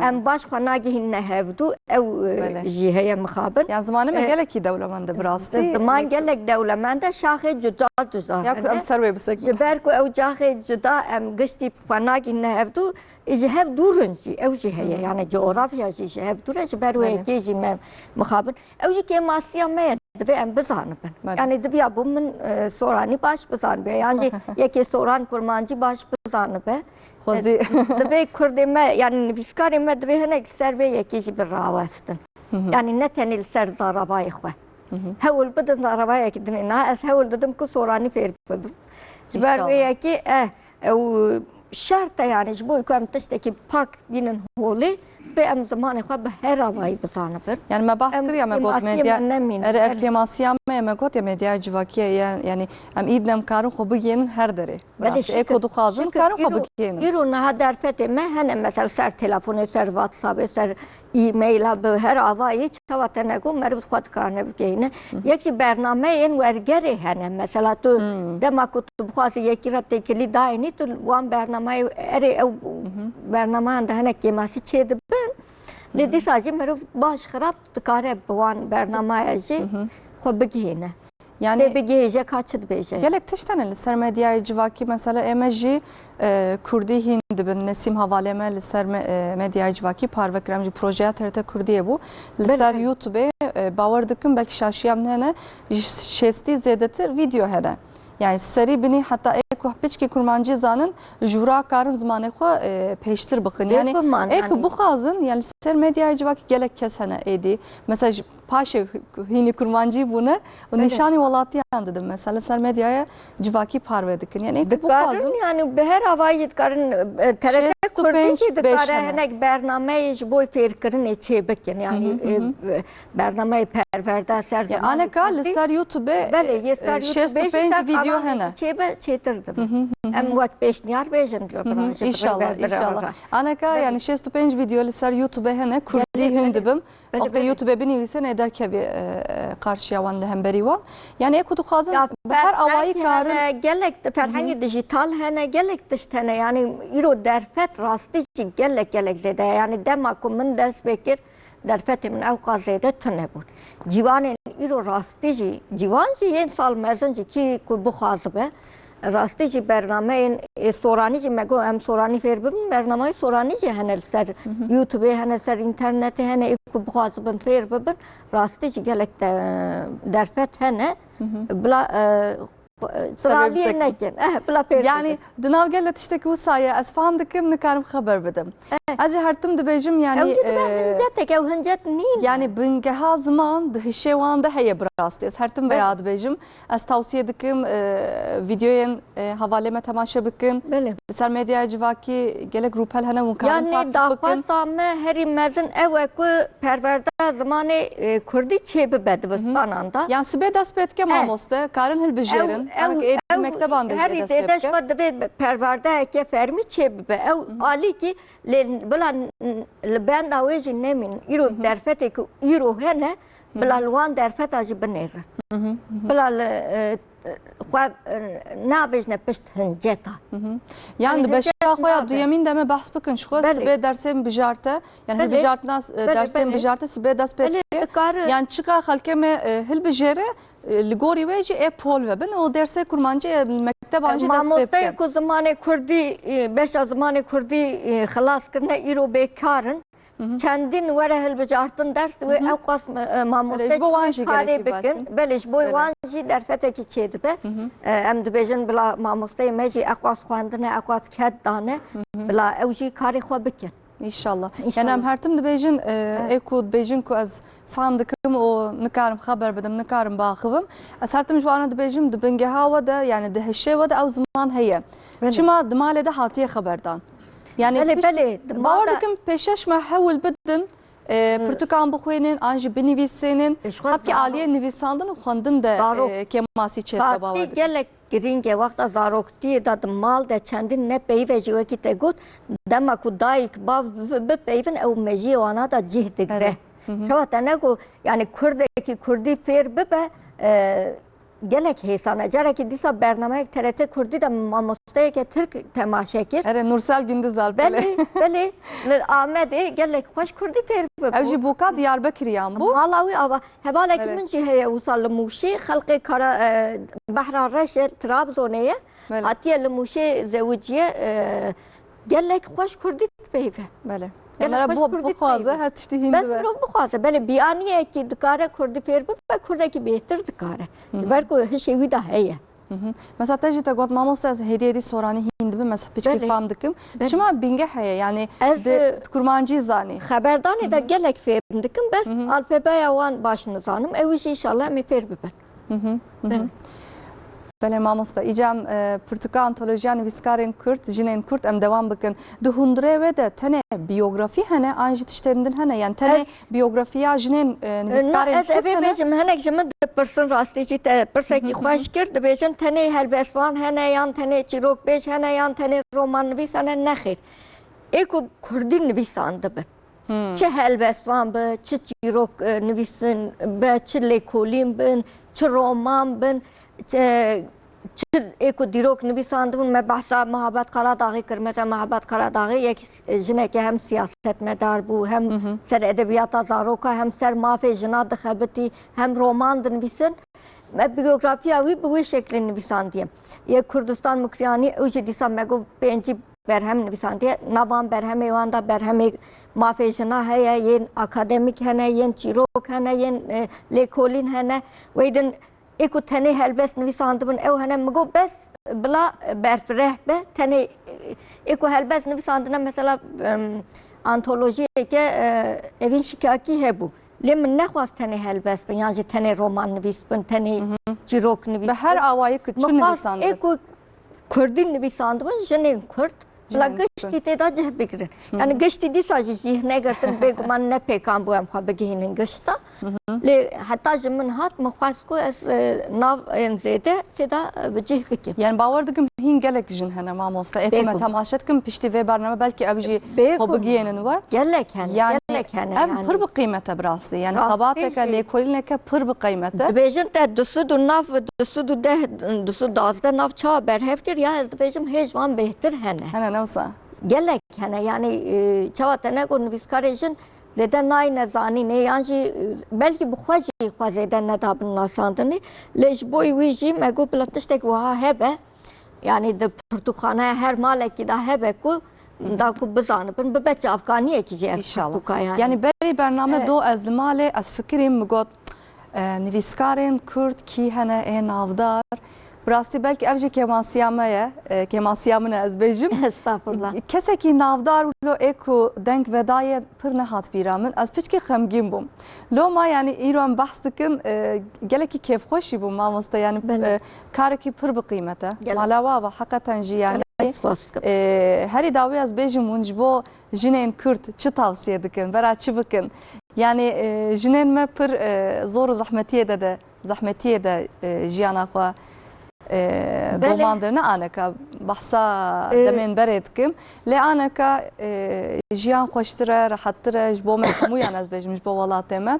Em baş xwe nagihînine hevdû, ew e, jî heye mixabin. Ya zimanê me E, gelekî dewlemend e bi rastî. Ziman gelek dewlemend e, şaxê cuda cuda hene. Ya ku em ser wê bisekine. Ji ber ku ew caxê cuda em giştî xwe nagihînine hevdû, e, ji hev dûr in jî, ew jî heye. Hı hı. Yani coğrafya jî ji hev dûr e, ji ber wê Belê. yekê jî me mixabin. Ew jî kêmasiya me ye, divê em bizanibin. Belê. Yani diviya bû min e, Soranî baş bizanibe. Yan jî yekê Soran Kurmancî baş bizanibe. Xwezî. E, divê Kurdê me, yani nivîskarê me divê hinek li ser vê yekê jî birawestin. Hı hı. Yani ne tenê li ser zaravayê xwe. Hı hı. Hewl bidin zaravayekî dinê. Niha ez hewl didim ku Soranî fêr bibim. Ji ber vê İnşallah. yekê, eh, ew şert e yani ji bo ku em tiştekî pak bînin holê, bê em zimanê xwe bi her avayî bizanibin. Yani me bahs Em kiriya, me got kêmasiya medya, me nemînin. Erê, ev Belê. kêmasiya me ye, me got ya medyaya civakî ye, ya-, yani em îd ne em karin xwe bigihînin her derê. Bi Belê, rastî, ê şikir, ku dixwazin, şikir. karin xwe Îro, bigihînin. îro niha derfetê me hene, mesela ser telefonê, ser WhatsAppê, ser e-maila, bi her avayê çawa te negot meriv xwe dikarine bigihîne. Yek jî bernameyên wergerê hene. Mesela tu dema ku tu bixwazî yekî re têkilî dayînî, tu wan bernameyê, erê ew bernameyan de hinek kêmasî çêdibin. Lê dîsa jî meriv baş xirab dikare bi wan bernamaya jî xwe bigihîne. Yanî tê bigihêje ka çi dibêje. Gelek tişt hene li ser medyayê civakî, mesela ême jî, e, kurdî hîn dibin. Nesîm hevalê me li ser me-, e, medyayê civakî parve kir. Em ji projeya T R T Kurdiyê bû. Li ser YouTubeê, e, bawer dikim belkî şaşiya min hene, ji şêstî zêdetir vîdeo hene. Yani serî binî heta ê ku piçkî kurmancî zanin, ji wira karin zimanê xwe, e, pêştir bixin. Yani ê ku bixwazin, yani li ser medyayê civakî gelek kes hene êdî. Mesela ji paşê hînî kurmancî bûne û nîşanî welatiyan didin. Mesela li ser medyaya civakî parve dikin. Yani ê ku bixwazin, yani bi her avayî dikarin, e, T R T Kurdî jî dikare hinek bernameyê ji bo fêrkirinê çê bikin. Yani, e, bernameyê perwerde ser zimanê kurdî. Aneka li ser YouTube, belê, yê ser YouTube jî ser kanalê jî çêbe çêtir dibin. Em wek pêşniyar bêjin li bira ji birî ve bira. Aneka, yani şêst û pênc video li ser YouTube hene, kurdî hîn dibim. Wextê YouTube binivîsin ê derkevî, e, e, qarşiya wan li hemberî wan. Yani ê ku dixwazin bi her awayî karin. Gelek ferhengê dijital hene, gelek tişt hene. Yani îro derfet rastî jî gelek gelek zêde ye. Yani dema ku min dest pê kir, derfetê min ew qas zêde tune bûn. Ciwanên îro rastî jî, ciwan jî yên sal mezin jî kî ku bixwazibe, rastî jî bernameyên, ê, soranî jî me got em soranî fêr bibin, bernameyê soranî jî hene li ser YouTubeê, hene ser înternetê, hene ê ku bixwazibin fêr bibin, rastî jî gelek de, derfet hene. Bila, e, Xwe, e, Serê biraviyê bisekî nekin. Eh, bila fêr Yani, bibin. Di nav gele tiştekî wisa ye, ez fam dikim, nikarim xeber bidim. Eh. Ez jî her tim dibêjim, yani, Ew jî dibe e, hincetek, ew hincet nîn. Yani, bingeha ziman di hişê wan de heye bi rastî. Ez her tim veya dibêjim. Ez tawsiye dikim, e, videoyên, e, hevalê me temaşe bikin. Belê. Li ser medyaya civakî gelek rûpel hene, hûn karin Yani, takip bikin. Daxwaza me herî mezin ew e ku perwerdeya zimanê, e, kurdî çê bibe dibistanan de. Yan sibê dest pê dike mamoste, karin hilbijêrin. Ew, ew, ew, mekteban de herî zêde ji xwe divê perwerdeyeke fermî çê bibe. Ew alîkî lê bila n-, n-, li benda wê jî nemîn. Îro derfetê ku îro hene, bila li wan derfeta jî binêrin. Bila li, e, xwe, e, navêjne pişt hinceta. Yan di beşa xwe ya duyemîn de me behs bikin ji xwe, sibê dersên bijarte, yani hilbijartina, e, dersên bijarte sibê dest pê dike. Yan çiqa xelkê me, e, hilbijêre, e, li gorî wê jî ê pol vebin û dersê kurmancî, e, li mekteban jî dest pê bikin. Mamosteyê ku zimanê kurdî, e, beşa zimanê kurdî, e, xilas kirine îro bêkar in. Çendîn were hilbijartin ders wê ew qas, e, mamoste karê bikin. Belê, ji bo wan jî derfetekî çê dibe. E, em dibêjin bila mamosteyê me jî ew qas xwendine, ew qas ked dane, bila ew jî karê xwe bikin. Înşallah. Înşallah. Yani em her tim dibêjin, e, ê ku dibêjin ku ez fam dikim û nikarim xeber bidim, nikarim biaxivim. Ez her tim ji wana dibêjim, di bingeha we de, yani di hişê we de ew ziman heye. Belê. Çima di malê de hatiye xeberdan. Yani Belê, belê, di mal de. Bawer dikim pêşeş me hewl bidin, e, pirtûkan bixwînin, an jî binivîsînin. Hepkî aliyê nivîsandin û xwendin de, e, kêmasî çêdibe, bawer dikim. Gelek girîng e. Wexta zaroktiyê de di mal de çendîn ne peyv e jî wekî te got, dema ku dayik, bav bi-, bipeyvin ew mejiyê wana de cih digre. Çawa te ne got, yani kurdekî kurdî fêr bibe, e, gelek hêsan e. Carekî dîsa bernameyek T R T Kurdî de mamosteyeke Tirk temaşe kir. Erê, Nursel Gündüz Alp, belê. Belê, belê. Li Amedê gelek xweş kurdî fêr bibû. Ew jî bûka Diyarbekiriyan bû. Mala wî ava. Hevalek min jî heye wisa li Mûşê, xelqê Kara, e, Behra Reş e, Trabzonê ye. Belê. Hatiye li Mûşê zewiciye, e, gelek xweş kurdî dipeyve. Belê. Gelek xweş kurdî dipeyve. Her tiştî hîn dibe. Bes mirov bixwaze. Belê, biyaniyekî dikare kurdî fêr bibe, kurdekî bêhtir dikare. Ji ber ku hişê wî de heye. Mesela te jî te got, mamoste, ez hêdî hêdî soranî hîn dibim, ez piçkî fam dikim. Belê. Çima bingeh heye? Yani ez, di, e, kurmancî zanî. Xeberdanê de gelek fêm dikim, bes alfabeya wan baş nizanim. Ew jî înşallah em ê fêr bibin. Belê. Belê mamoste. Îca em, e, pirtûka antolojiya nivîskarên Kurd, jinên Kurd em dewam bikin. Di hundirê wê de tenê biyografî hene, an jî tiştên din hene? Yani tenê biyografiya jinên, e, nivîskarên Kurd hene? Ez ê bêjim, hinek ji min dipirsin, rastî jî te pirsekî xweş kir, dibêjin tenê helbestvan hene, yan tenê çîrokbêj hene, yan tenê romannivîs hene. Nexêr. Ê ku kurdî nivîsandibin. Hmm. Çi helbestvan bi, çi çîrok, e, nivîsin be, çi lêkolîn bin, çi roman bin, çi, çi ê ku dîrok nivîsandibûn, me behsa Mehabet Karadaxî kir. Mesela Mehabet Karadag yek jineke hem siyasetmedar bû, hem Hı hı. ser edebiyata zaroka, hem ser mafê jina dixebitî, hem roman dinivîsin. Me biyografiya wî bi wê şeklê nivîsandiye. Yê Kurdistan Mukriyanî, ew jî dîsa me got pêncî berhem nivîsandiye. Nav van berhemê wan de berhemê mafê jina heye, yên akademîk hene, yên çîrok hene, yên, e, lêkolîn hene. Wey din ê ku tenê helbest nivîsandibin ew hene. Min got bes bila berfireh be, tenê, e, ê ku helbest nivîsandine, mesela, em, antolojiyeke, e, Evîn Şikakî hebû. Lê min nexwast tenê helbest bin, yan jî tenê roman nivîs bin, tenê Hı hı. çîrok nivîs Bi her bin. awayî ku Min çi xwest nivîsandin? ê ku kurdî nivîsandibin, jinên kurd, bila Jinên giştî kurd. tê de cih bigirin. Hı hı. Yani giştî dîsa jî cih negirtin, bêguman ne pêkan bû em xwe bigihînin gişta. Hı hı. Lê heta ji min hat, min xwest ku ez, e, nav ên zêde tê de, e, bi cih bikim. Yani bawer dikim hîn gelek jin hene mamoste. Ê ku me Bêguman. temaşe dikim piştî vê bername belkî ew jî Bêguman. xwe bigihînin we. Gelek hene, Yani gelek hene ev yani. pir bi qîmet e bi rastî. Yani Rastî xebateke, jî. lêkolîneke pir bi qîmet e. Dibêjin te du sed û nav, du sed û deh, du sed û duwazdeh nav çawa berhev kir, ya ez dibêjim hêj wan bêhtir hene. Hene ne wisa? Gelek hene. Yani, e, çawa te ne got nivîskarê jin zêde nayne zanînê, yan jî, e, belkî bi xwe jî xwe zêde nedabin nasandinê. Lê ji bo wî jî me got bila tiştek wiha hebe. Yani di pirtûkxaneya her malekî de hebe ku da ku bizanibin, bibe çavkaniyekî jî ev İnşallah. pirtûka yani. Yani berî bername Evet. do ez li malê ez fikirîm, min got, e, nivîskarên kurd kî hene ê navdar? Bi rastî belkî ev jî kêmasiya me ye, e, kêmasiya min e ez bêjim. Estağfurullah. Kesekî navdar wilo ê ku deng vedaye pir nehat bîra min. Ez piçkî xemgîn bûm. Loma yani îro em behs dikin, e, gelekî kêfxweşî bûm mamoste. Yani, Belê. e, karekî pir bi qîmet e. Gelek. Mala we ava heqeten jî yani, Gelek spas dikim. e, herî dawî ez bêjim hûn ji bo jinên kurd çi tavsiye dikin, vera çi bikin? Yani, e, jinên me pir, e, zor û zehmetiyê de de, zehmetiyê de, e, jiyana xwe, e, Belê. domandine aneka. Bahsa E, demên berê dikim. Lê aneka, e, jiyan xweştir e, rehettir e, ji bo me hemûyan ez bêjim, ji bo welatê me.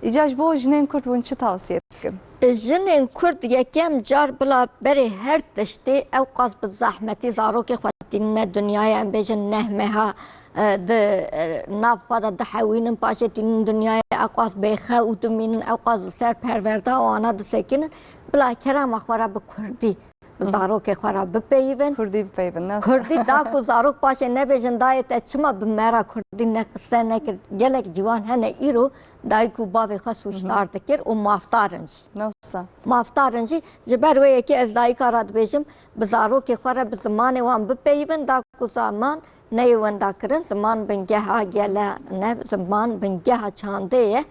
Îca ji bo jinên kurd hûn çi tavsiye dikin? Jinên kurd yekem car bila berê her tiştê ew qas bi zehmetî zarokê xwe tînine dinyayê, em bêjin neh meha, e, di, e, nav xwe de dihewînin, paşê tînin dinyayê, ew qas bêxew dimînin, ew qas li ser perwerda û ana disekinin, bila kerema xwe re bi kurdî, bi Hı hı. zarokê xwe re bipeyivin. Kurdî bipeyivin, ne? Kurdî da ku zarok paşê nebêjin dayê te çima bi me re kurdî ne qise nekir. Gelek ciwan hene îro dayik û bavê xwe sûcdar Hı hı. dikir û mafdar in jî. Ne wisa? Mafdar in jî. Ji ber wê yekê ez dayika re dibêjim, bi zarokê xwe re bi zimanê wan bipeyivin, da ku zaman neyê wendakirin, ziman bingeha gele ne, ziman bingeha çandê ye.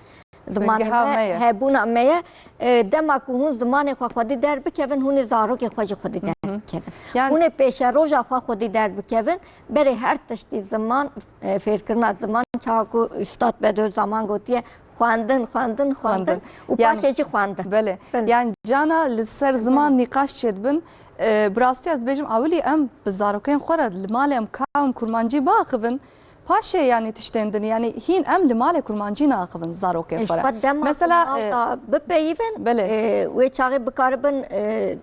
Zimanê Bingeha me me ye. hebûna me ye. E, dema ku hûn zimanê xwe xwedî derbikevin, hûn ê zarokê xwe jî xwedî Hı hı. derbikevin. Yani Hûn ê pêşeroja xwe xwedî derbikevin. Berê her tiştî ziman, e, fêrkirina ziman, çawa ku Üstad Bediüzzaman gotiye, xwendin, xwendin, xwendin Xwendin. û Yani paşê jî xwendin. Belê. Belê. Yani cana li ser ziman Belê. nîqaş çêdibin. E, bi rastî ez dibêjim, ewilî em bi zarokên xwe re li malê em ka em kurmancî biaxivin, paşê yani tiştên din, yani hîn em li malê kurmancî naaxivin zarokên Ê, xwe re. ji xwe dema Mesela, ku mal e, da bipeyivin, Belê. e, wê çaxê bikaribin, e,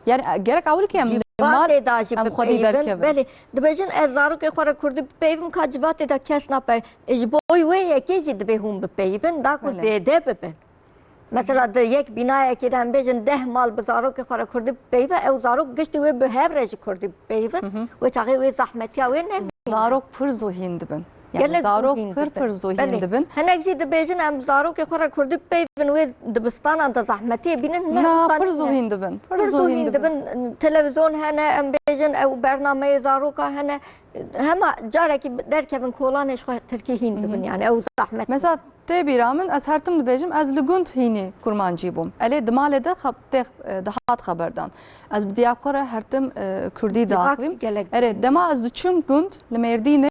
Yani, e, gerek ewil ki em li mal Civatê da jî em xwedî bipeyivin. derkevin. Belê, dibêjin ez zarokê xwe re kurdî bipeyivim, ka civatê de kes napeyivin. E, ji bo wê yekê jî divê hûn bipeyivin, da ku Belê. zêde bibin. Mesela di yek bînayekê de em bêjin deh mal bi zarokê xwe re kurdî bipeyive, ew zarok giştî wê bi hev re jî kurdî bipeyivin. Hı hı. Wê çaxê wê zehmetiya wê nemîne. Zarok pir zû hîn dibin. Yani Gelek zarok zû hîn pir dibin. pir zû hîn Belê. dibin. Hinek jî dibêjin em zarokê xwe re kurdî bipeyivin, wê dibistanan de zehmetiyê bînin. Ne Na, wisa pir nîne. zû hîn dibin. Pir Pir zû zû hîn hîn dibin. dibin. Televîzyon hene, em bêjin ew bernameyê zaroka hene. Hema carekî derkevin kolanê ji xwe tirkî hîn Hı hı. dibin. Yani ew zehmet. Mesela tê bîra min, ez her tim dibêjim, ez li gund hînî kurmancî bûm. Elê di malê de xeb-, tê, e, dihat xeberdan. Ez bi diya xwe re her tim, e, kurdî Civak diaxivîm. gelek Erê, dema ez diçûm gund li Mêrdînê,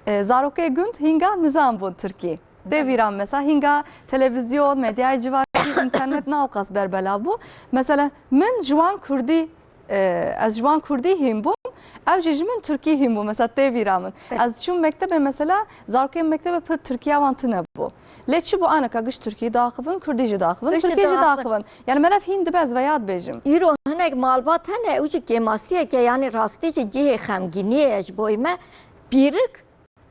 e, zarokê gund hînga nizan bûn tirkî. Tê bîra min, mesela hînga televîzyon, medyayê civakî, înternet ne ewqas berbelav bû. Mesela min ji wan kurdî, e, ez ji wan kurdî hîn bûm. Ew jî ji min Tirkî hîn bû, mesela tê bîra min. Evet. Ez çûm mektebê, mesela zarokên mektebê pir Tirkiya wan tune bû. Lê çi bû, anika giş Tirkî daxivin, Kurdî jî daxivin, Tirkî jî daxivin. Yani melev hîn dibe, ez veya dibêjim. Îro hinek malbat hene, ew jî kêmasiyeke, yani rastî jî cihê xemgîniyê ye ji bo me. Pîrik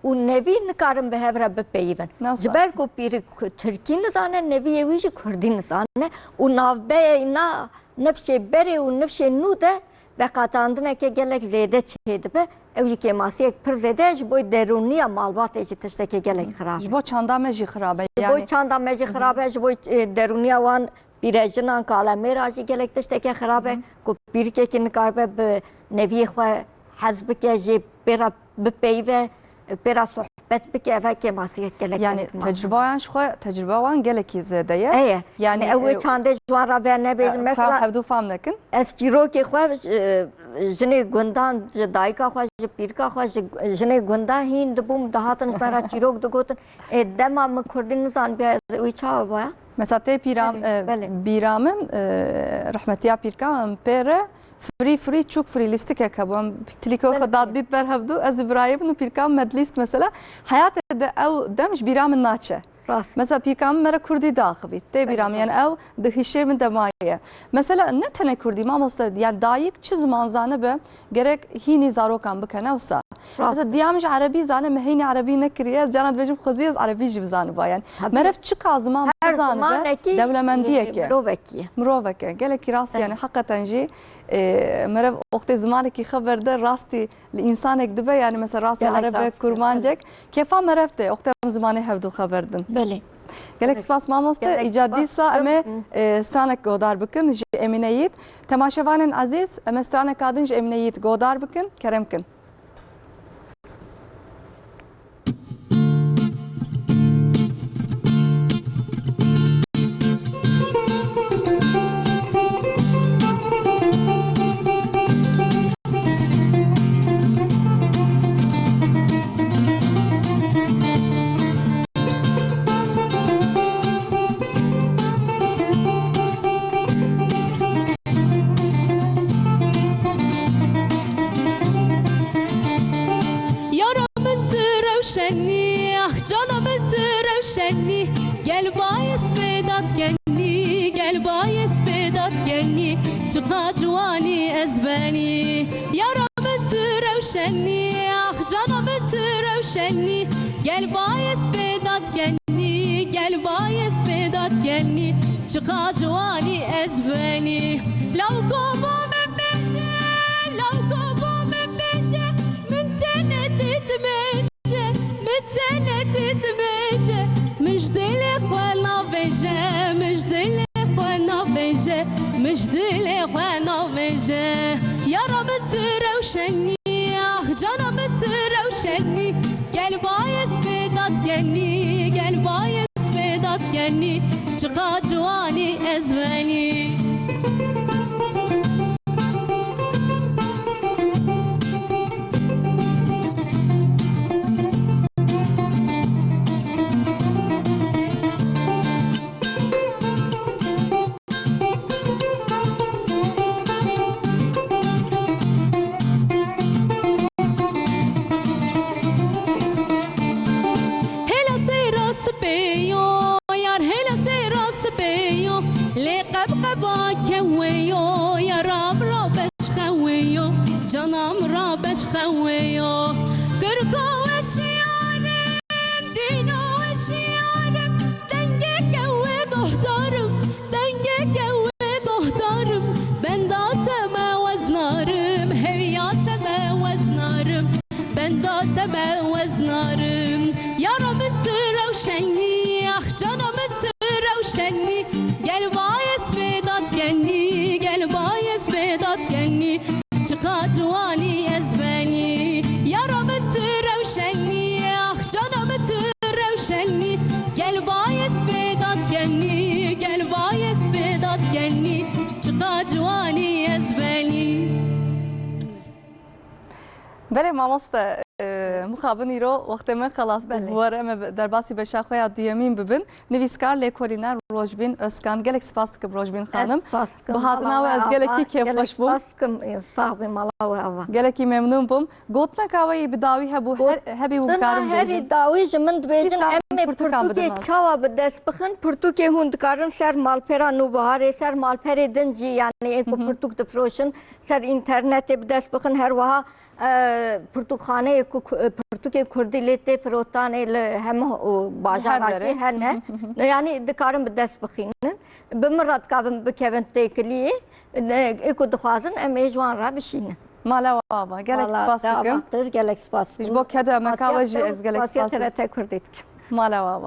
û nevî nikarin bi hev re bipeyivin. Nasıl? Ji ber ku pîrik ku-, tirkî nizane, neviyê wî jî kurdî nizane û navbeyê na nifşê berê û nifşê nû de veqetandineke gelek zêde çêdibe. Ew jî kêmasiyek pir zêde ye, ji bo derûniya malbatê jî tiştekê gelek xirab e. Ji bo çanda me jî xirab e. Ji bo çanda me jî xirab e, ji bo, e, derûniya wan pîrejinan, kalemêra jî gelek tişteke xirab e, ku pîrikekî nikaribe bi neviyê xwe hez bike, jê pê re bipeyive, pê re sohbet bike, ev kêmasiyek gelek, yani gelek mezin e. Tecrübayan ji xwe, tecrüba wan gelekî zêde ye. Eye. Yani, yani ew ê, e, çandê ji wan re venebêjin. E, mesela, hevdû fam nekin. Ez çîrokê xwe, e, jinê gundan, ji dayika xwe, ji pîrika xwe, ji jinê gundan hîn dibûm, dihatin ji me re çîrok digotin. Ê, dema min kurdî nizanibûya, wî çawa bûya? Mesela tê pîra, belê, e, belê, bîra min, e, rehmetiya pîrka min pê re firî, firî, çok firî lîstikek hebû. Em tilîko, belê, xwe dadît ber hevdû, ez û birayê min û pîrka min me dilîst mesela. Heyatê de ew dem ji bîra min naçe. Rast. Mesela pîrka min me re kurdî daxivît. Tê bîra min, yani ew di hişê min de maye. Mesela ne tenê kurdî, mamoste, yani dayik çi ziman zanibe, gerek hînî zarokan bike, ne wisa? Rast. Mesela diya min ji erebî zane, me hînî erebî nekiriye, ez caran dibêjim xwezî ez erebî jî bizaniba, yani. Tabii. Meriv çika ziman bizanibe, dewlemendiyek e. Her zimanekî, e, mirovekî ye. Mirovek e. Gelekî rast, yani, evet, heqeten jî, e, meriv wextê zimanekî xeber de rastî li însanek dibe, yani mesela rastî erebe, kurmancek, kêfa meriv tê, wextê em zimanê hevdû xeber din. Belê. Gelek spas mamoste. Îca dîsa em ê, e, stranek godar bikin ji Emîne Yiğit. Temaşevanên ezîz, em ê straneka din ji Emîne Yiğit godar bikin. Kerem kin. Yara min tu rewşenî, ah cana min tu rewşenî. Gel bayez bê dadkenî, gel bayez bê dadkenî. Çiqa ciwanî ez benî. Yara min tu rewşenî, ah cana min tu rewşenî. Gel bayez bê dadkenî, gel bayez bê dadkenî. Çiqa ciwanî ez benî. Law gobo min bêje, law gobo min bêje, min tenê dîtibêje, min tenê dîtibêje, min ji dilê xwe navêje, min ji dilê xwe navêje, min ji dilê xwe navêje. Yara min tu rewşenî, ah cana min tu rewşenî. Gel bayez bê dadkenî, gel bayez bê dadkenî. Çiqa ciwanî ez benî. Hêla seyra sipê yo, yar hêla seyra sipê yo. Lê qebqeba kewê yo, yara min ra beşxewê yo, cana min ra beşxewê yo. Kirko weşiyarim, dîno weşiyarim, dengeke wê guhdarim, dengeke wê guhdarim. Benda te me weznarim, heviya te me weznarim. Benda te me weznarim. Yara min tu rewşenî, ah cana min tu rewşenî. Gel bayez bê dadkenî, gel bayez bê dadkenî. Çiqa ciwanî ez benî. Yara min tu rewşenî, ah cana min tu rewşenî. Gel bayez bê dadkenî, gel bayez bê dadkenî. Çiqa ciwanî ez benî. Belê mamoste, e, Mixabin îro wextê me xelas bû. Belê. Bi we re em ê derbasî beşa xwe ya duyemîn bibin. Nivîskar, lêkolîner Rojbîn Özkan. Gelek spas dikim Rojbîn xanim. Ez spas dikim. Bi hatina we ez gelekî kêfxweş bûm. Gelek spas dikim. Sax bî, mala we ava. Gelekî memnûn bûm. Gotineka we yî bi dawî hebû, her, hebî hûn karin bêjin. Gotina herî dawî ji min dibêjin em ê pirtûkê çawa bi dest bixin. Pirtûkê hûn dikarin ser malpera Nûbiharê, ser malperê din jî, yanî ê ku pirtûk difiroşin, ser înternetê bi dest bixin, her wiha e, pirtûkxaneyê ku ku- e, pirtûkê kurdî lê tê firotanê li hemû bajara jî hene. Yanî dikarin bi dest bixînin. Bi min re dikabin bikevin têkiliyê. Ê ku dixwazin em ê ji wan re bişînin. Mala we ava. Gelek spas dikim. Gelek spas dikim. Ji bo keda emeka we jî ez gelek spas dikim. T R T Kurdî dikim. Mala we ava.